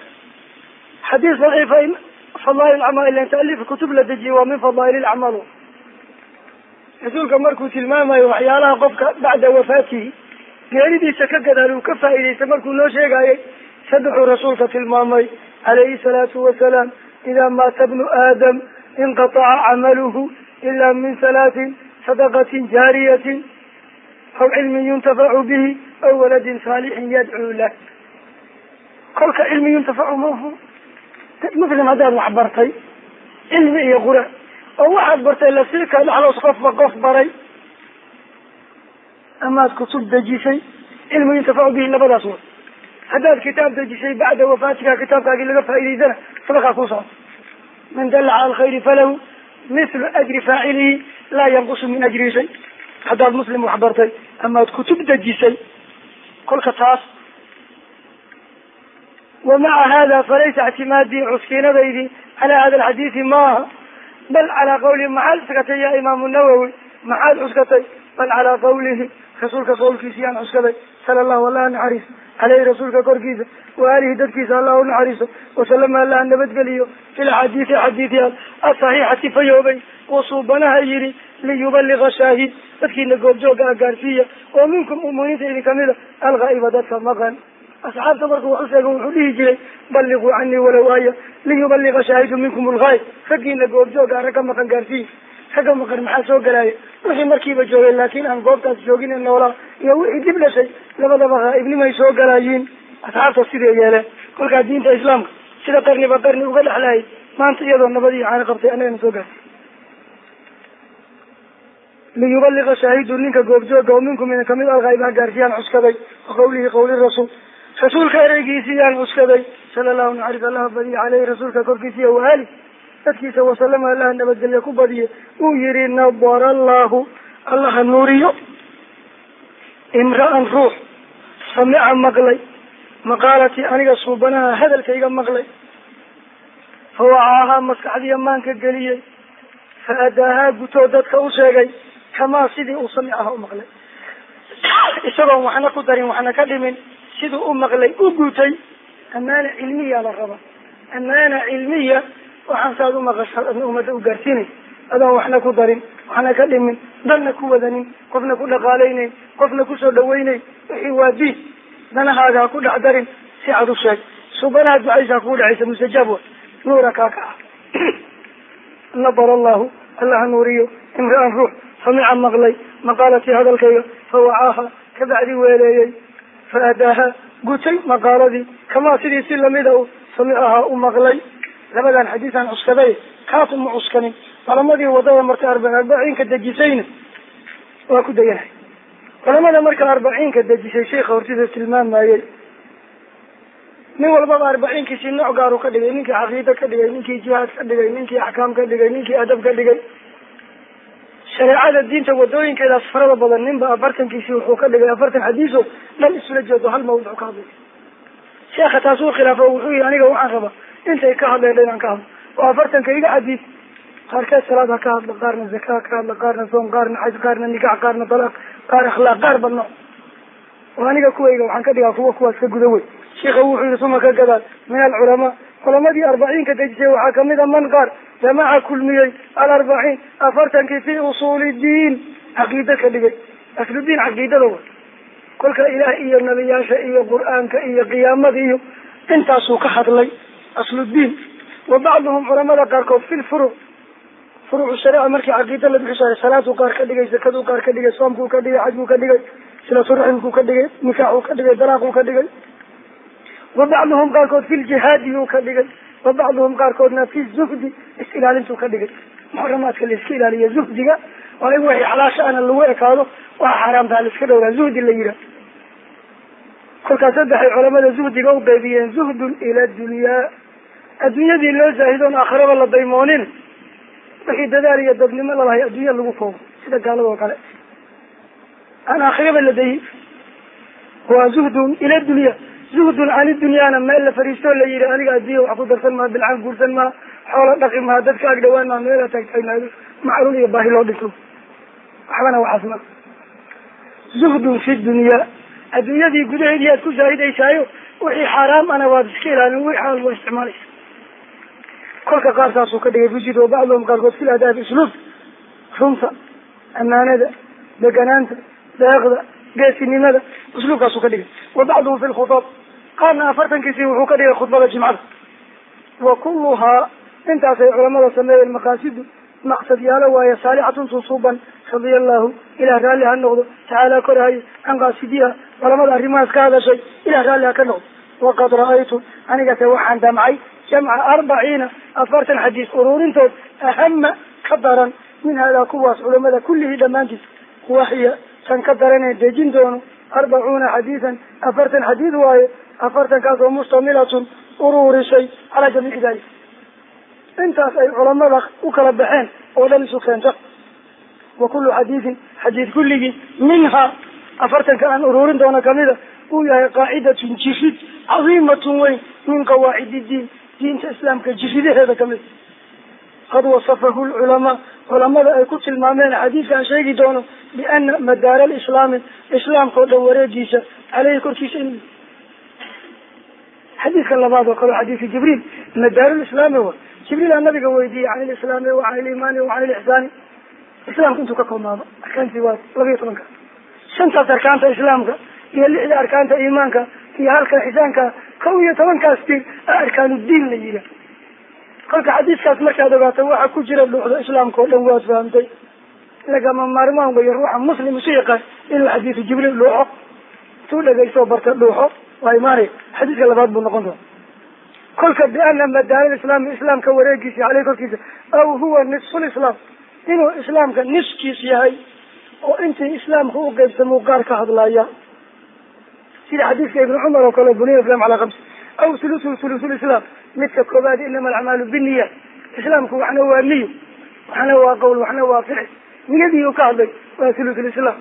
xadiis daciifa fadaail acmaal, ilan taaliif kutub la dejiyey waa min fadaail ilacmaal. Rasuulka markuu tilmaamayo waxyaalaha qofka bacda wafaatihi, geeridiisa ka gadaal, uu ka faa'iidaysta, markuu noo sheegayay, saddexuu rasuulka tilmaamay calayhi salaatu wasalaam: idaa maata bnu aadam inqataca camaluhu ilaa min salaatin, sadaqatin jaariyatin, aw cilmin yuntafacu bihi, aw waladin saalixin yadcuu lah. Kolka cilmi yuntafacu maahu. Muslim haddaad wax bartay cilmi iyo quraan, oo waxaad bartay lasii kaa dhexloos, qofba qof baray, amaad kutub dejisay, cilmi yuntafacu bihi labadaas wa. Haddaad kitaab dejisay, bacda wafaatika kitaabkaagii laga faa'idaysana, sadaqaa ku socota. Man dalla cala alkhayri falahu mithlu ajri faacilihi laa yanqusu min ajrihi shay. Haddaad muslim wax bartay amaad kutub dejisay, kolka taas. Wamaca hada falaysa ictimaadii, cuskiinadaydii, calaa hada alxadiisi maaha, bal calaa qawlihi. Maxaad cuskatay ya Imaamu Nawowi? Maxaad cuskatay? Bal calaa qawlihi, rasuulka qawlkiisi yaan cuskaday, sala allahu, allah naxariiso, caleyhi, rasuulka korkiisa, wa aalihi, dadkiisa allah u naxariiso, wasalama, allah nabadgeliyo, fi laxaadiisi, xadiidyaal asaxiixati fayoobay. Uu suubanaha yidhi liyubaliga shaahid, dadkiina goobjooga ah gaarsiiya, oo minkum muminiinta idin kamida, alghaa'iba dadka maqan. Asxaabta markuu wax u sheego wuxuu dhihi jiray balliquu canii walow aaya, liyubaliga shaahidu minkum alghaayib, raggiina goobjooga ah rag ka maqan gaarsiiya. Ragga maqan maxaa soo galaaya? Wixii markiiba joogay laakiin aan goobtaas joogin ee noolaa iyo wixii dib dhashay, labadaba ghaa'ibnimay soo galaayiin. Asxaabta siday yeeleen kolkaa diinta islaamka sida qarniba qarni uga dhexlaayay, maanta iyadoo nabad iyo caano qabtay annagana soo gaartay. Liyubaliga shaahidu, ninka goobjooga oo minkum idin kamid, alghaayib ha gaarsiiyaan cuskaday. Wa qawlihi qawli rasuul, rasuulka ereygiisiyaan cuskaday, sala allahu naxariis allaha badiye caleyhi rasuulka korkiisiiya waali dadkiisa, wasalama allaha nabadgelya ku badiye. Uu yihi nadara allahu, allaha nuuriyo, imra'an ruux, samica maqlay, maqaalatii aniga suubanaha hadalkayga maqlay, fawacaahaa maskaxdiiya maanka geliyey, fa adaahaa gutoo dadka u sheegay, kamaa sidii uu samicaha u maqlay, isagoon waxna ku darin waxna ka dhimin, siduu u maqlay u gutay. Amaana cilmiya la rabaa, amaana cilmiya. Waxaan saad u maqashaad adna ummadda u gaarsiinay, adoon waxna ku darin waxna ka dhimin, danna ku wadanin, qofna ku dhaqaalaynayn, qofna kusoo dhawaynayn. Wixii waa diin, danahaaga ha ku dhex darin, si cad u sheeg. Subanaha ducaysa ha kugu dhexaysa, mustajaab wa nuura kaa ka ah. Nadara allahu, allaha nuuriyo, imra'an ruux, samica maqlay, maqaalatii hadalkayga, fawacaaha kabacdi weeleeyey, fa adaaha gutay maqaaladii, kamaa sidii si lamida u samicahaa u maqlay. Labadan xadiisaan cuskaday, kaasu ma cuskanin. Culamadii wadada marka arbaciinka dejisayna waa ku dayanahay. Culamada marka arbaciinka dejisay, sheikha hortiisa tilmaamayey, nin walbaba arbaciinkiisii nooc gaaru ka dhigay. Ninkii caqiida ka dhigay, ninkii jihaad ka dhigay, ninkii axkaam ka dhigay, ninkii adab ka dhigay, shareecada diinta wadooyinkeedaas farada badan. Ninba 40kiisii wuxuu ka dhigay 40 xadiiso dhan isula jeedo, hal mawduuc ka hadlay. Sheekha taasuu khilaafo, wuxuu yihi aniga waxaan rabaa intay ka hadleen dhan inaan ka hadlo, oo 40ka iga xadiis qaarkeed salaad ha ka hadla, qaarna zaka ha ka hadla, qaarna soom, qaarna xaj, qaarna nikax, qaarna dalaaq, qaar akhlaaq, qaar ba nooc. Oo aniga kuwayga waxaan ka dhigaa kuwa kuwaas ka guda wey. Sheikha wuxuu yihi suma ka gadaal, min alculamaa, culamadii arbaciinka dejisay waxaa kamid a man qaar jamaca kulmiyey alarbaciin 40kii fi usuuli diin, caqiida ka dhigay. Asludiin caqiidada wa kolka ilaah iyo nabiyaasha iyo qur-aanka iyo qiyaamada iyo intaasuu ka hadlay asludiin. Wa bacduhum, culamada qaarkood, fi lfuruc, furuucu shareeca markii caqiida la bixi saaray, salaaduu qaar ka dhigay, zakaduu qaar ka dhigay, soomkuu ka dhigay, xajkuu ka dhigay, silaturaximkuu ka dhigay, nikaaxuu ka dhigay, dalaaquu ka dhigay. Wa bacduhum qaarkood fi ljihaadiyuu ka dhigay. Wa bacduhum qaarkoodna fi zuhdi, is-ilaalintuu ka dhigay, muxaramaadka la iska ilaaliyo. Zuhdiga waa in wixii xalaasha ana lagu ekaado, waxa xaaraamtaa la iska dhowraa, zuhdi la yihaah. Kolkaas saddexay culamada zuhdiga u qaybiyeen: zuhdun ila dunyaa, adduunyadii loo zaahidoon aakhiraba la daymoonin, wixii dadaal iyo dadnimo lalahay adduunya lagu koobo, sida gaalada oo kale aan aakhiraba la dayin, waa zuhdun ila dunya. Zuhdun cani dunyaana meel la fariistoo la yihi aniga adduunya wax ku darsan maa, bilcaan guursan maa, xoola dhaqi maa, dadka ag dhawaan maa, meela taagtaagnaado, macluul iyo baahi loo dhinto, waxbana waxaas ma. Zuhdun fi dunyaa, adduunyadii gudaheedii aad ku zaahidaysaayo, wixii xaaraam ana waad iska ilaalin, wixii xalaal waa isticmaalaysa. Kolka qaar saasuu ka dhigay fujid. Wa bacduhum qaarkood fil adaabi, usluub, runta, amaanada, deganaanta, deeqda, geesinimada, usluubkaasuu ka dhigay. Wa bacduhum fi lkhutaab, qaarna 40kiisii wuxuu ka dhigay khudbada jimcada. Wa kulluhaa, intaasay culamada sameeyeen, maqaasidu maqsadyaalo waaye, saalixatun susuuban. Radia allahu, ilah raalli ha noqdo, tacaala korahaye, can qaasidiha, culamada arrimahaas ka hadashay ilah raalli ha ka noqdo. Waqad ra'aytu, anigase waxaan damcay, jamca 40, 40 xadiis uruurintood, ahama ka daran min haadaa kuwaas culamada kullihii dhammaantiis. Waxya tan ka daranee dejin doono 40 xadiisan, 40 xadiid waaye, 40kaas oo mustamilatun uruurisay calaa jamiici dalik, intaas ay culamada u kala baxeen oo dhan isu keenta. Wa kullu xadiidin, xadiid kulligii, minhaa 40ka aan uruurin doono kamida, uu yahay qaacidatun jirid, cadiimatun weyn, min qawaacid diin, diinta islaamka jiridaheeda kamid. Qad wasafahu lculamaa, culamada ay ku tilmaameen xadiidka aan sheegi doono, biana madaara alislaami, islaamka oo dhan wareegiisa, caleyhi korkiisa inuu. Xadiidka labaad oo kale, xadiidka Jibriil, madaarulislaami wa Jibriil nabiga weydiiyey can ilislaami wa can iliimaani wa can ilixsaani. Islaamku intuu ka koobnaado arkaantii waa 12-ka, shantaas arkaanta islaamka iyo lixda arkaanta iimaanka iyo halka xisaanka 11-kaas tiir arkaanudiin la yihaa. Kolka xadiiskaas markaad ogaato waxa ku jira dhuuxda islaamka oo dhan waad fahamtay. Lagama maarmaan weeye ruuxa muslim isu yaqaan inuu xadiisu Jibriil dhuuxo, intuu dhegaysto barta dhuuxo, waa imaanaya. Xadiiska labaad buu noqon doona. Kolka biana madaar islaami, islaamka wareegiisa, caleyh korkiisa, aw huwa nisfulislaam, inuu islaamka niskiis yahay oo intii islaamka u qeybsamuu qaar ka hadlaya, sida xadiiska Ibnu Cumar oo kale, buniya islam calaa khamsi, aw thuluthu thuluthulislaam. Midka koobaad, inama alacmaalu binniya, islaamku waxna waa niyo, waxna waa qowl, waxna waa ficil. Niyadii uu ka hadlay waa thuluthulislaam.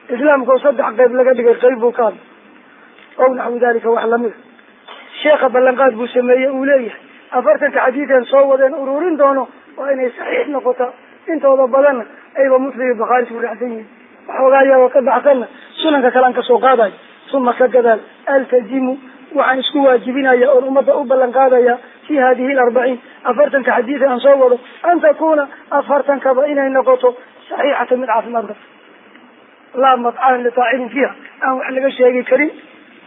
Islaamka oo saddex qayb laga dhigay qayb buu ka hadlay, aw naxwu dalika, wax lamida. Sheekha ballanqaad buu sameeyey, uu leeyahay 40-ka xadiidan soo wadeen ururin doono waa inay saxiix noqotaa, intooda badanna ayba Muslim iyo Bukhaari isku raacsan yihiin, waxoogaa iyagoo ka baxsanna sunanka kalean kasoo qaadayo. Uma ka gadaal altazimu, waxaan isku waajibinaya oon ummadda u ballan qaadaya, fi hadihi alarbaciin, 40-ka xadiida aan soo wado, an takuna, 40-kaba inay noqoto saxiixata, mid caafimaad qabto, laa madcaan litaacirin fiiha, aan wax laga sheegi karin,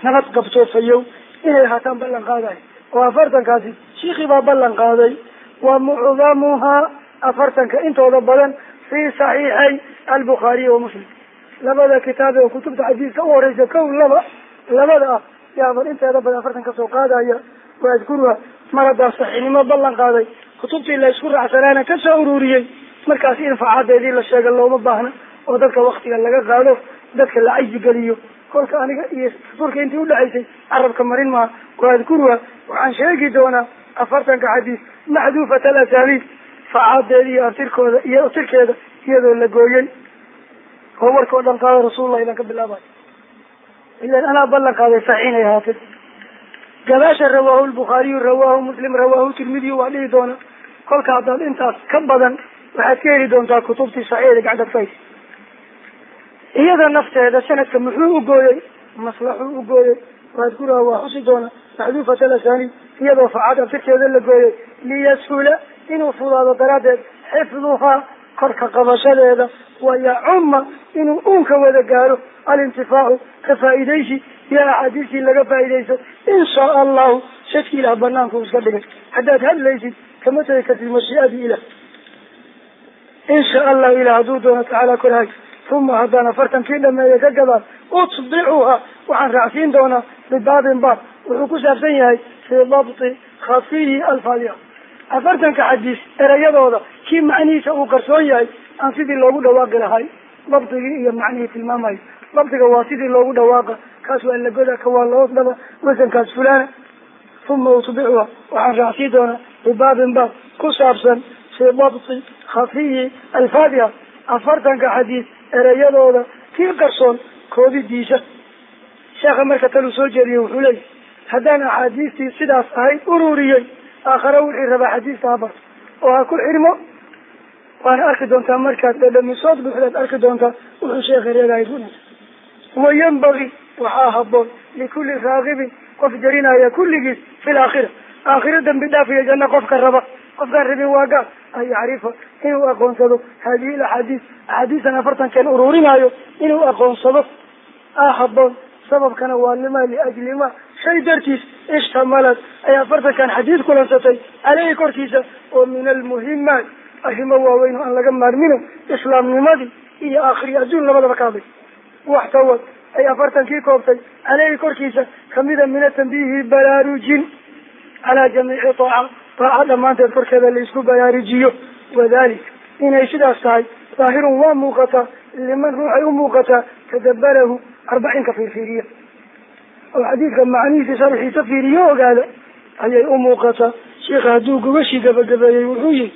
nabad qabto, fayow inay haataan ballan qaadayo. Oo 40-kaasi shiikii baa ballan qaaday. Wa mucdamuhaa, 40-ka intooda badan, fi saxiixay Albukhaariy wa Muslim, labada kitaab ee kutubta xadiiska u horeysa, kow laba labada ah yaaban inteeda badan 40 kasoo qaadaya. Waadkuruha, mar haddaa saxiixnimo ballan qaaday, kutubtii la isku raacsanaana kasoo ururiyey, markaas in facaadeedii la sheega looma baahna oo dadka waktiga laga qaado, dadka la cajzi geliyo. Kolka aniga iyo furka intii udhexaysay carabka marin maha. Waadkuruha, waxaan sheegi doonaa 40-ka xadiis maxduufat alasaniid, facaadeeda iyo abtirkooda iyo abtirkeeda iyadoo la gooyey, oo warka o dhan qaada rasuulullah ilan ka bilaabayo, ilan anaa ballan qaaday saxiix inay ahaatay. Gadaasha rawaahu lbukhaariyu, rawaahu Muslim, rawaahu Tirmidiyu waa dhihi doona. Kolka haddaad intaas ka badan waxaad ka heli doontaa kutubtii saxiixda gacantaad ku haysa. Iyada nafteeda sanadka muxuu ugooyey? Maslaxuu ugooyey. Waadkuraha, waa xusi doona, maxduufat alasaniid, iyadoo facad abtirkeeda la gooyey, liyashula, inuu fudaado daraaddeed, xifduhaa, korka qabashadeeda, wayacuma, inuu uunka wada gaaro, alintifaacu, ka faa'iidaysi iyo axaadiistii laga faa'iidaysto, in shaa allahu. Shadki ilaah banaanku iska dhigay, haddaad hadlaysid kama tegi kartid mashii'adii ilah. In shaa allahu, ilah hadduu doono, tacaala korhay. Uma haddaan 40-kii dhameeya ka gadaal, utbicuha, waxaan raacsiin doonaa, bibaabin, baab wuxuu ku saabsan yahay, fii dabti khafiyi alfaadiha, 40-ka xadiis erayadooda kii macnihiisa uu qarsoon yahay aan sidii loogu dhawaaqi lahay, dabdigii iyo macnihii tilmaamayo. Dabdiga waa sidii loogu dhawaaqa, kaas waa la goda, ka waa lahoos dhaba, wasankaas fulana. Uma utbicuha, waxaan raacsiin doonaa, bibaabin, baab ku saabsan, fii dabti khafiyi alfaadiha, 40-ka xadiis erayadooda kii qarsoon koobidiisa. Sheekha marka taluu soo jeediyey, wuxuu leeyahy haddaan axaadiistii sidaas ahayd ururiyey, aakhare wixii rabaa xadiista ha barto oo ha ku xirmo. Waana arki doontaa markaad dhadhamisood buuxdaad arki doontaa wuxuu sheekha reegahay runaysa. Wayanbagi, waxaa haboon, likulli raagibin, qof jarinaya kulligiis, fi laakhira, aakhiro dambi dhaaf iyo janno qofka raba, qofkaan rabin waa gaal, an yacrifa, inuu aqoonsado, hadihi alaxaadiis, axaadiistan 40-keen ururinaayo inuu aqoonsado a haboon. Sababkana waa lima liajli ma shay dartiis ishtamalad, ay 40-kan xadiid kulansatay, caleyhi korkiisa, oo min almuhimaat, arrimo waaweyn oo aan laga maarmino, islaamnimadii iyo aakhiri adduun labadaba ka hadlay. Waxtawad, ay 40-kii koobtay, caleyhi korkiisa kamida, min atanbiihi, baraarujin, calaa jamiici taaca, taaca dhammaanteed korkeeda laisku baraarujiyo. Wadalika, inay sidaas tahay, daahirun, waa muuqataa, liman ruuxay u muuqataa, tadabarahu, arbaciinka fiirfiiriya oo xadiidka macnihiisa sharxiisa fiiriyo ogaada ayay u muuqataa. Sheikha hadduu gogashii gabagabeeyey, wuxuu yihi: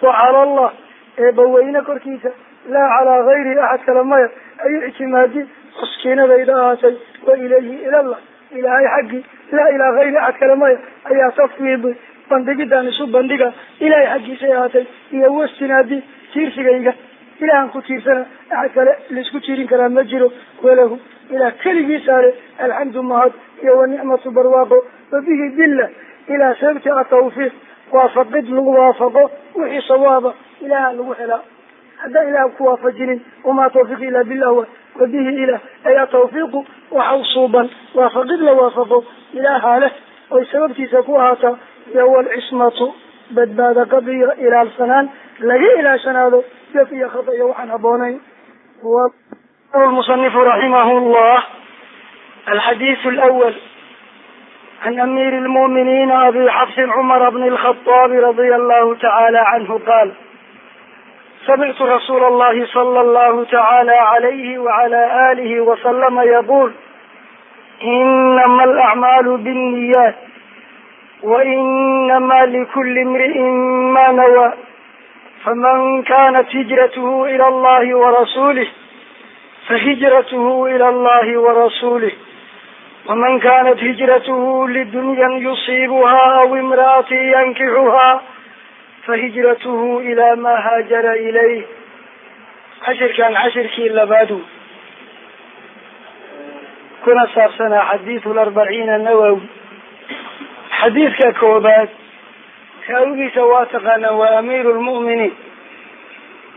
wa cala allah, eebbaweyne korkiisa, laa calaa gayrihi, axad kale maya, ay ictimaadi, cuskiinadayda ahaatay. Wa ilayhi, ilallah, ilaahay xaggii, laa ilaa gayri, axad kale maya, ayaa tafwiidi, bandhigidaan isu bandhiga ilaahay xaggiisay ahaatay, iyo wastinaadi, tiirsigayga ilahan ku tiirsana, axad kale laisku tiirin karaa ma jiro. Walahu, ilaah keligii saare, alxamdu, mahad iyo wanicmatu, barwaaqo. Wabihi billah Ilaa sababti atawfiiq waafaqid lagu waafaqo wixii sawaaba ilaaha lagu helaa. Haddaan ilaah ku waafajinin, wamaa tawfiiq ilaa billah wa bihi ilah, ay atawfiiqu waxaw suuban waafaqid la waafaqo ilaaha leh oy sababtiisa ku ahaataa. Iyo walcismatu badbaada qab iyo ilaalsanaan laga ilaashanaado jaf iyo khata iyo waxaan habboonayn. المصنف رحمه الله: الحديث الأول: عن أمير المؤمنين أبي حفص عمر بن الخطاب رضي الله تعالى عنه قال: سمعت رسول الله صلى الله تعالى عليه وعلى آله وسلم يقول: إنما الأعمال بالنيات، وإنما لكل امرئ ما نوى، فمن كانت هجرته إلى الله ورسوله فهجرته إلى الله ورسوله، ومن كانت هجرته لدنيا يصيبها أو امرأة ينكحها فهجرته إلى ما هاجر إليه. Cashirkan cashirkii labaadu kuna saabsanaa xadiidu alarbaciina nawowi. Xadiidka koobaad raawigiisa waa taqaanaa, waa amiiru lmu'miniin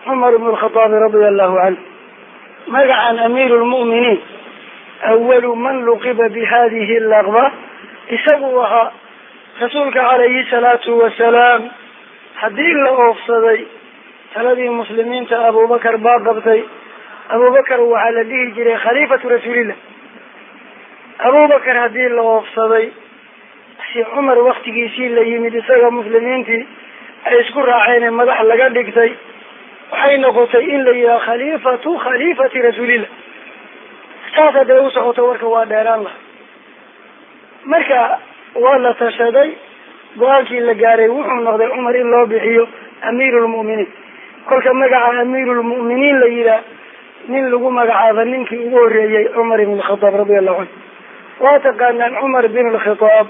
Cumar ibnu lkhaaabi radia allahu canhu. Magacan amiiru lmu'miniin, awalu man luqiba bi hadihi laqba isagu ahaa. Rasuulka calayhi salaatu wasalaam haddii la oofsaday, taladii muslimiinta Abubakar baa qabtay. Abubakar waxaa la dhihi jiray khaliifatu rasuulillah. Abubakar haddii la oofsaday, si Cumar waktigiisii la yimid, isaga muslimiintii ay isku raaceen madax laga dhigtay, waxay noqotay in la yidhaha khaliifatu khaliifati rasuulillah. Saas hadday u socoto, warka waa dheeraan laha. Marka waa la tashaday, go-aankii la gaaray wuxuu noqday Cumar in loo bixiyo amiiru lmu'miniin. Kolka magaca amiirulmu'miniin la yidhaah nin lagu magacaabo ninkii ugu horreeyey Cumar ibn Khataab radia allahu canhu. Waa taqaanaan Cumar bin Alkhitaab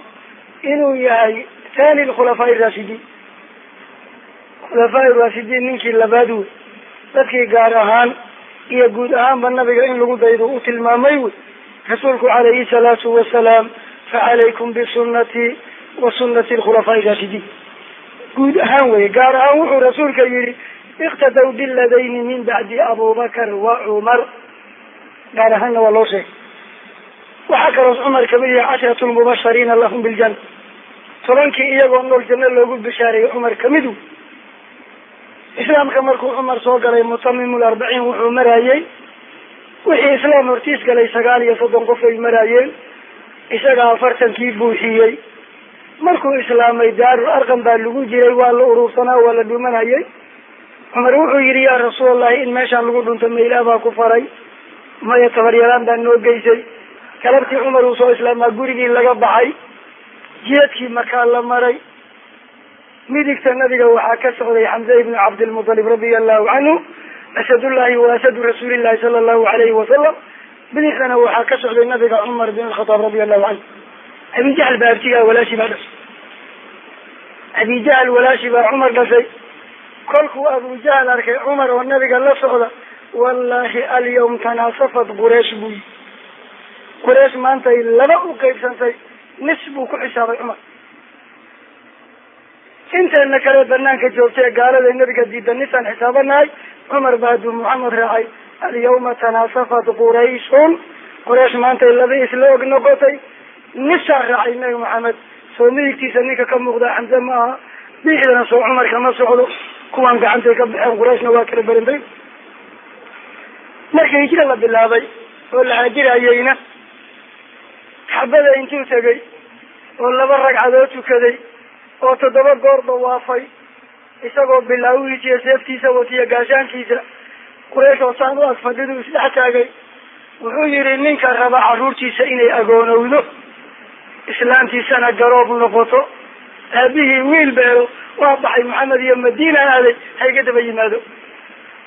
inuu yahay thani alkhulafaa raashidiin, khulafaa raashidiin ninkii labaad wey. Dadkii gaar ahaan iyo guud ahaanba nabiga in lagu daydo u tilmaamay wey rasuulku calayhi salaatu wasalaam: facalaykum bisunnatii wa sunnati alkhulafaa raashidiin. Guud ahaan wey, gaar ahaan wuxuu rasuulka yihi: iqtadaw biladayni min bacdi Abubakar wa Cumar. Gaar ahaanna waa loo sheegay. Waxaa kaloos Cumar kamid yahay cashratu lmubashariina lahum biljanna, 10kii iyagoo nool janno loogu bishaareeyey Cumar kamid wey. Islaamka markuu Cumar soo galay, mutamim larbaciin wuxuu maraayey, wixii islaam hortiis galay 39 qof ay maraayeen, isaga 40kii buuxiyey. Markuu islaamay, Daarul Arqam baa lagu jiray, waa la urursanaa, waa la dhumanayay. Cumar wuxuu yidhi: yaa rasuulallahi, in meeshaan lagu dhunto ma Ilaah baa ku faray? Maya, tabaryaraan baa noo geysay. Galabtii Cumar uu soo islaamaa gurigii laga baxay, jidadkii makaa la maray. Midigta nabiga waxaa ka socday Xamze ibnu Cabdilmutalib radia allahu canhu, asadullahi wa asadu rasuulillahi sala allahu alayhi wasalam. Bidixdana waxaa ka socday nabiga Cumar bin Alkhataab radia allahu canhu. Abijahl baa abtigaa, walaashi baa dhashay. Abijahl walaashi baa Cumar dhashay. Kolkuu Abujahl arkay Cumar oo nabiga la socda, wallahi alyawm tanaasafat Quraysh buu yii, Quraysh maantay laba u qaybsantay, nis buu ku xisaabay Cumar. Inteena kale banaanka joogtay gaalada nabiga diida nisaan xisaabanahay. Cumar ba hadduu Muxamed raacay, alyawma tanaasafat Qurayshun, Quraysh maantay laba isla og noqotay, nisaa raacay nabi Maxamed. Soo midigtiisa ninka ka muuqda Xamse ma aha, bidixdana soo Cumar kama socdo. Kuwaan gacantay ka baxeen, Qurayshna waa kala berantay. Marka hijra la bilaabay oo la haajirayeyna, xabada intuu tegay oo laba ragcadood tukaday oo 7 goor dawaafay, isagoo bilaawihiisa iyo seeftiisa watiyo gaashaankiisa, Quraysh oo saan u ag fadhidu isdhex taagay. Wuxuu yihi: ninka raba carruurtiisa inay agoonowdo, islaantiisana garoob noqoto, aabihii wiil beelo, waa baxay Maxamed iyo Madiina aaday, ha iga daba yimaado.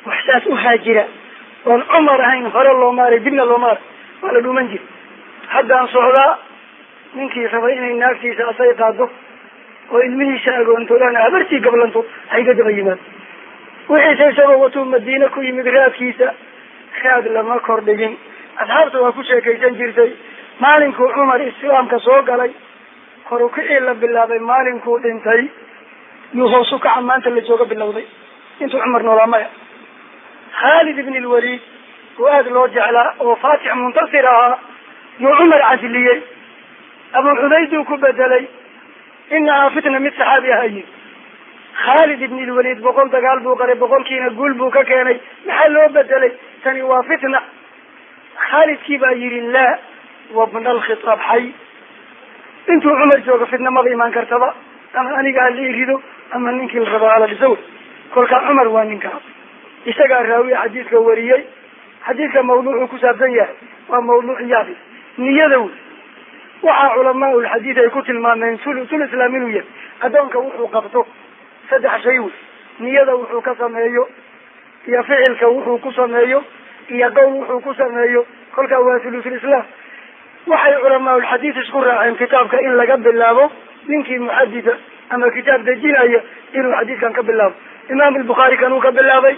Wax saas u haajira oon Cumar ahayn hore loo maaray, dibna loo maaray, waa la dhuuman jira. Haddaan socdaa, ninkii raba inay naagtiisa asay qaado oo ilmihiisa agoontoodaan habartii gablanto, ha iga daba yimaado. Wixiise isagoo watuu Madiine ku yimid, raadkiisa raad lama kordhigin. Asxaabta waa ku sheekaysan jirtay maalinkuu Cumar islaamka soo galay. Kor u kicii la bilaabay maalinkuu dhintay yuu hoos u kaca maanta la jooga bilowday. Intuu Cumar noolaa maya. Khaalid ibn Lwaliid oo aada loo jeclaa oo faatix muntasir ahaa yuu Cumar casliyey, Abu Cubayduu ku bedelay. Inahaa fitna, mid saxaabi aha yiri. Khaalid ibn Lwaliid 100 dagaal buu qaray, 100kiina guul buu ka keenay. Maxaa loo bedelay? Tani waa fitna. Khaalidkii baa yihi: "Laa wabna alkhitaab xay." Intuu Cumar joogo fitna maba imaan kartaba, ama aniga hala irido ama ninkii la rabo hala dhiso. Kolkaa Cumar waa ninkaa, isagaa raawiya xadiidka wariyey. Xadiidka mawduucuu ku saabsan yahay waa mawduuc yaabi, niyada wey. Waxaa culamaa ulxadiid ay ku tilmaameen sulusul islaam inuu yahay. Addoonka wuxuu qabto saddex shay wey: niyada wuxuu ka sameeyo, iyo ficilka wuxuu ku sameeyo, iyo qowl wuxuu ku sameeyo. Kolkaa waa sulusul islaam. Waxay culamaaulxadiid isku raaceen kitaabka in laga bilaabo, ninkii muxadida ama kitaab dejinaya inuu xadiidkan ka bilaabo. Imaam Albukhaari kanuu ka bilaabay,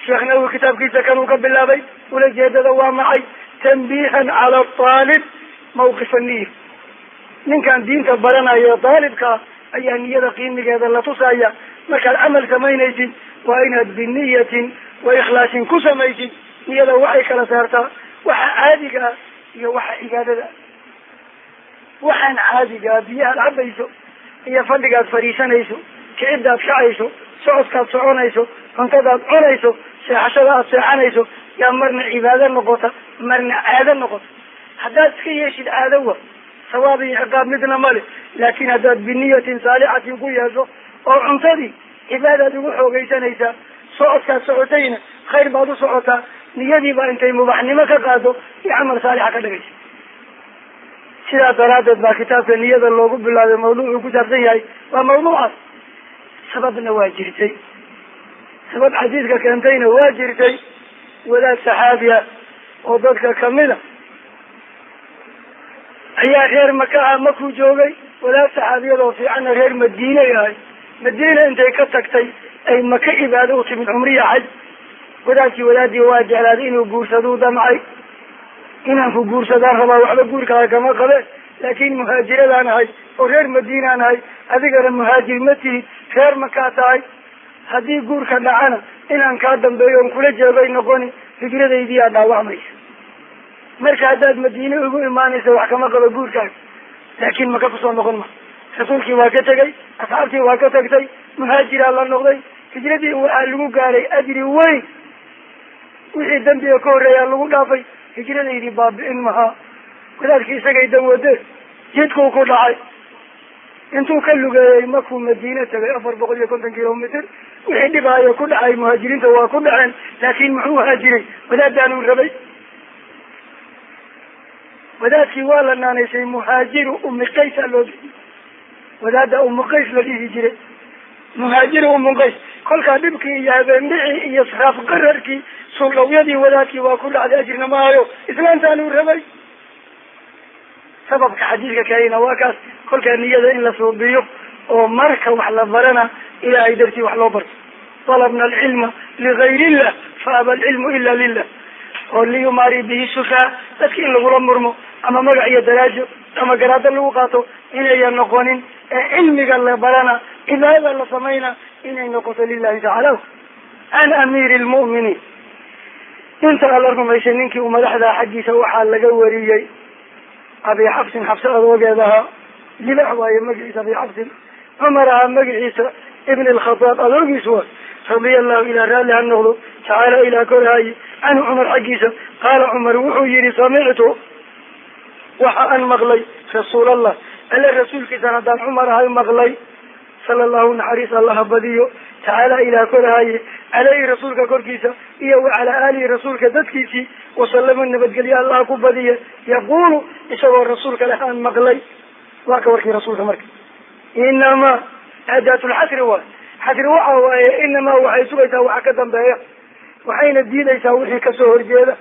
Sheekh Nawowi kitaabkiisa kanuu ka bilaabay. Ulajeedada waa maxay? Tanbiihan cala aalib mawqifa niya. Ninkan diinta baranayo daalibkaa ayaa niyada qiimigeeda la tusaya. Markaad camal samaynaysid waa inaad biniyatin wa ikhlaasin ku samaysid. Niyada waxay kala saartaa waxa caadiga ah iyo waxa cibaadada ah. Waxaan caadiga ah, biyahaad cabayso iyo fadhigaad fadhiisanayso, kicidaad kacayso, socodkaad soconayso, cuntadaad cunayso, seexashada aad seexanayso, yaa marna cibaado noqota, marna caado noqota. Haddaad iska yeeshid caado wa, sawaab iyo ciqaab midna male. Laakin haddaad biniyatin saalixatin ku yeesho oo cuntadii cibaadaad ugu xoogaysanaysaa, socodkaad socotayna khayr baad u socotaa, niyadii baa intay mubaxnimo ka qaado iyo camal saalixa ka dhigaysa. Sidaa daraaddeed baa kitaabka niyada loogu bilaabay. Mawduucuu ku saabsan yahay waa mawduucaas. Sababna waa jirtay, sabab xadiidka keentayna waa jirtay. Wadaad saxaabiya oo dadka kamida ayaa reer Maka ah makuu joogay. Wadaad saxaabiyadoo fiicanna reer Madiine ahay. Madiina intay ka tagtay ay Maka cibaado u timid, cumriya xaj. Wadaadkii wadaadii waa jeclaaday, inuu guursaduu damcay. "Inaan ku guursadaan rabaa, waxba guurkaaga kama qabe, laakin muhaajiradaan ahay oo reer Madiinaan ahay, adigana muhaajir ma tihid, reer Makaa tahay. Haddii guurka dhacana inaan kaa dambeeyo on kula joogay noqoni, hijradaydiyaa dhaawacmaysa. Marka haddaad Madiine igu imaanaysa wax kama qabo guurkaaga, laakin Maka kusoo noqon ma." Rasuulkii waa ka tegay, asxaabtii waa ka tagtay, muhaajiraa la noqday. Hijradii waxaa lagu gaaray ajri weyn, wixii dambiga ka horreeyaa lagu dhaafay. Hijradaydii baabi'in mahaa. Wadaadkii isagay dan wade, jidkuu ku dhacay. Intuu ka lugeeyey markuu Madiine tagay 450 kilomitr. Wixii dhibaayo ku dhacay muhaajiriinta waa ku dhaceen, laakin muxuu haajiray? Wadaadaanuu rabay. Wadaadkii waa la naanaysay, Muhaajiru Umi Qaysa loo bixiyey. Wadaada Umu Qays la dhihi jiray, Muhaajiru Umu Qays. Kolkaa dhibkii iyo habeendhicii iyo raaf qararkii suldhawyadii wadaadkii waa ku dhacday, ajirna maayo, islaantaanuu rabay. Sababka xadiidka keenayna waa kaas. Kolkaa niyada in la suubiyo oo marka wax la barana Ilaahay dartii wax loo barto. Talabna alcilma ligayr illah fa aba alcilmu ila lilah. Oo liyumaari bihi sufaa, dadki in lagula murmo ama magac iyo daraajo ama garaado lagu qaato inayan noqonin, ee cilmiga la barana, cibaadada la samayna inay noqoto lilahi tacaala. Can amiiri lmu'miniin, inta Alla rumaysay ninkii uu madaxdaa xaggiisa waxaa laga wariyey, Abi Xafsin, Xabse adoogeed ahaa. Libax waaye magaciisa Abi Xafsin. Cumar ahaa magaciisa, Ibn Alkhadaab adoogiis waa. Radia allahu, ilaa raalli ha noqdo, tacaala ilaa korhaaye, canhu Cumar xaggiisa. Qaala Cumar wuxuu yihi: "Samictu, waxa aan maqlay, rasuulallah, Alle rasuulkiisaan haddaan Cumar ahay maqlay, sala allahu, naxariis Allaha badiyo, tacaala ilaa korhaaye, caleyhi rasuulka korkiisa iyo wa calaa aalihi rasuulka dadkiisii, wasalama nabadgelye Allaha ku badiye, yaquulu, isagoo rasuulka leh aan maqlay." Waa ka warkii rasuulka. Marka inamaa aadaatulxasri waay. Xasri waxa waaye inamaa waxay sugaysaa waxa ka dambeeya, waxayna diidaysaa wixii kasoo horjeeda.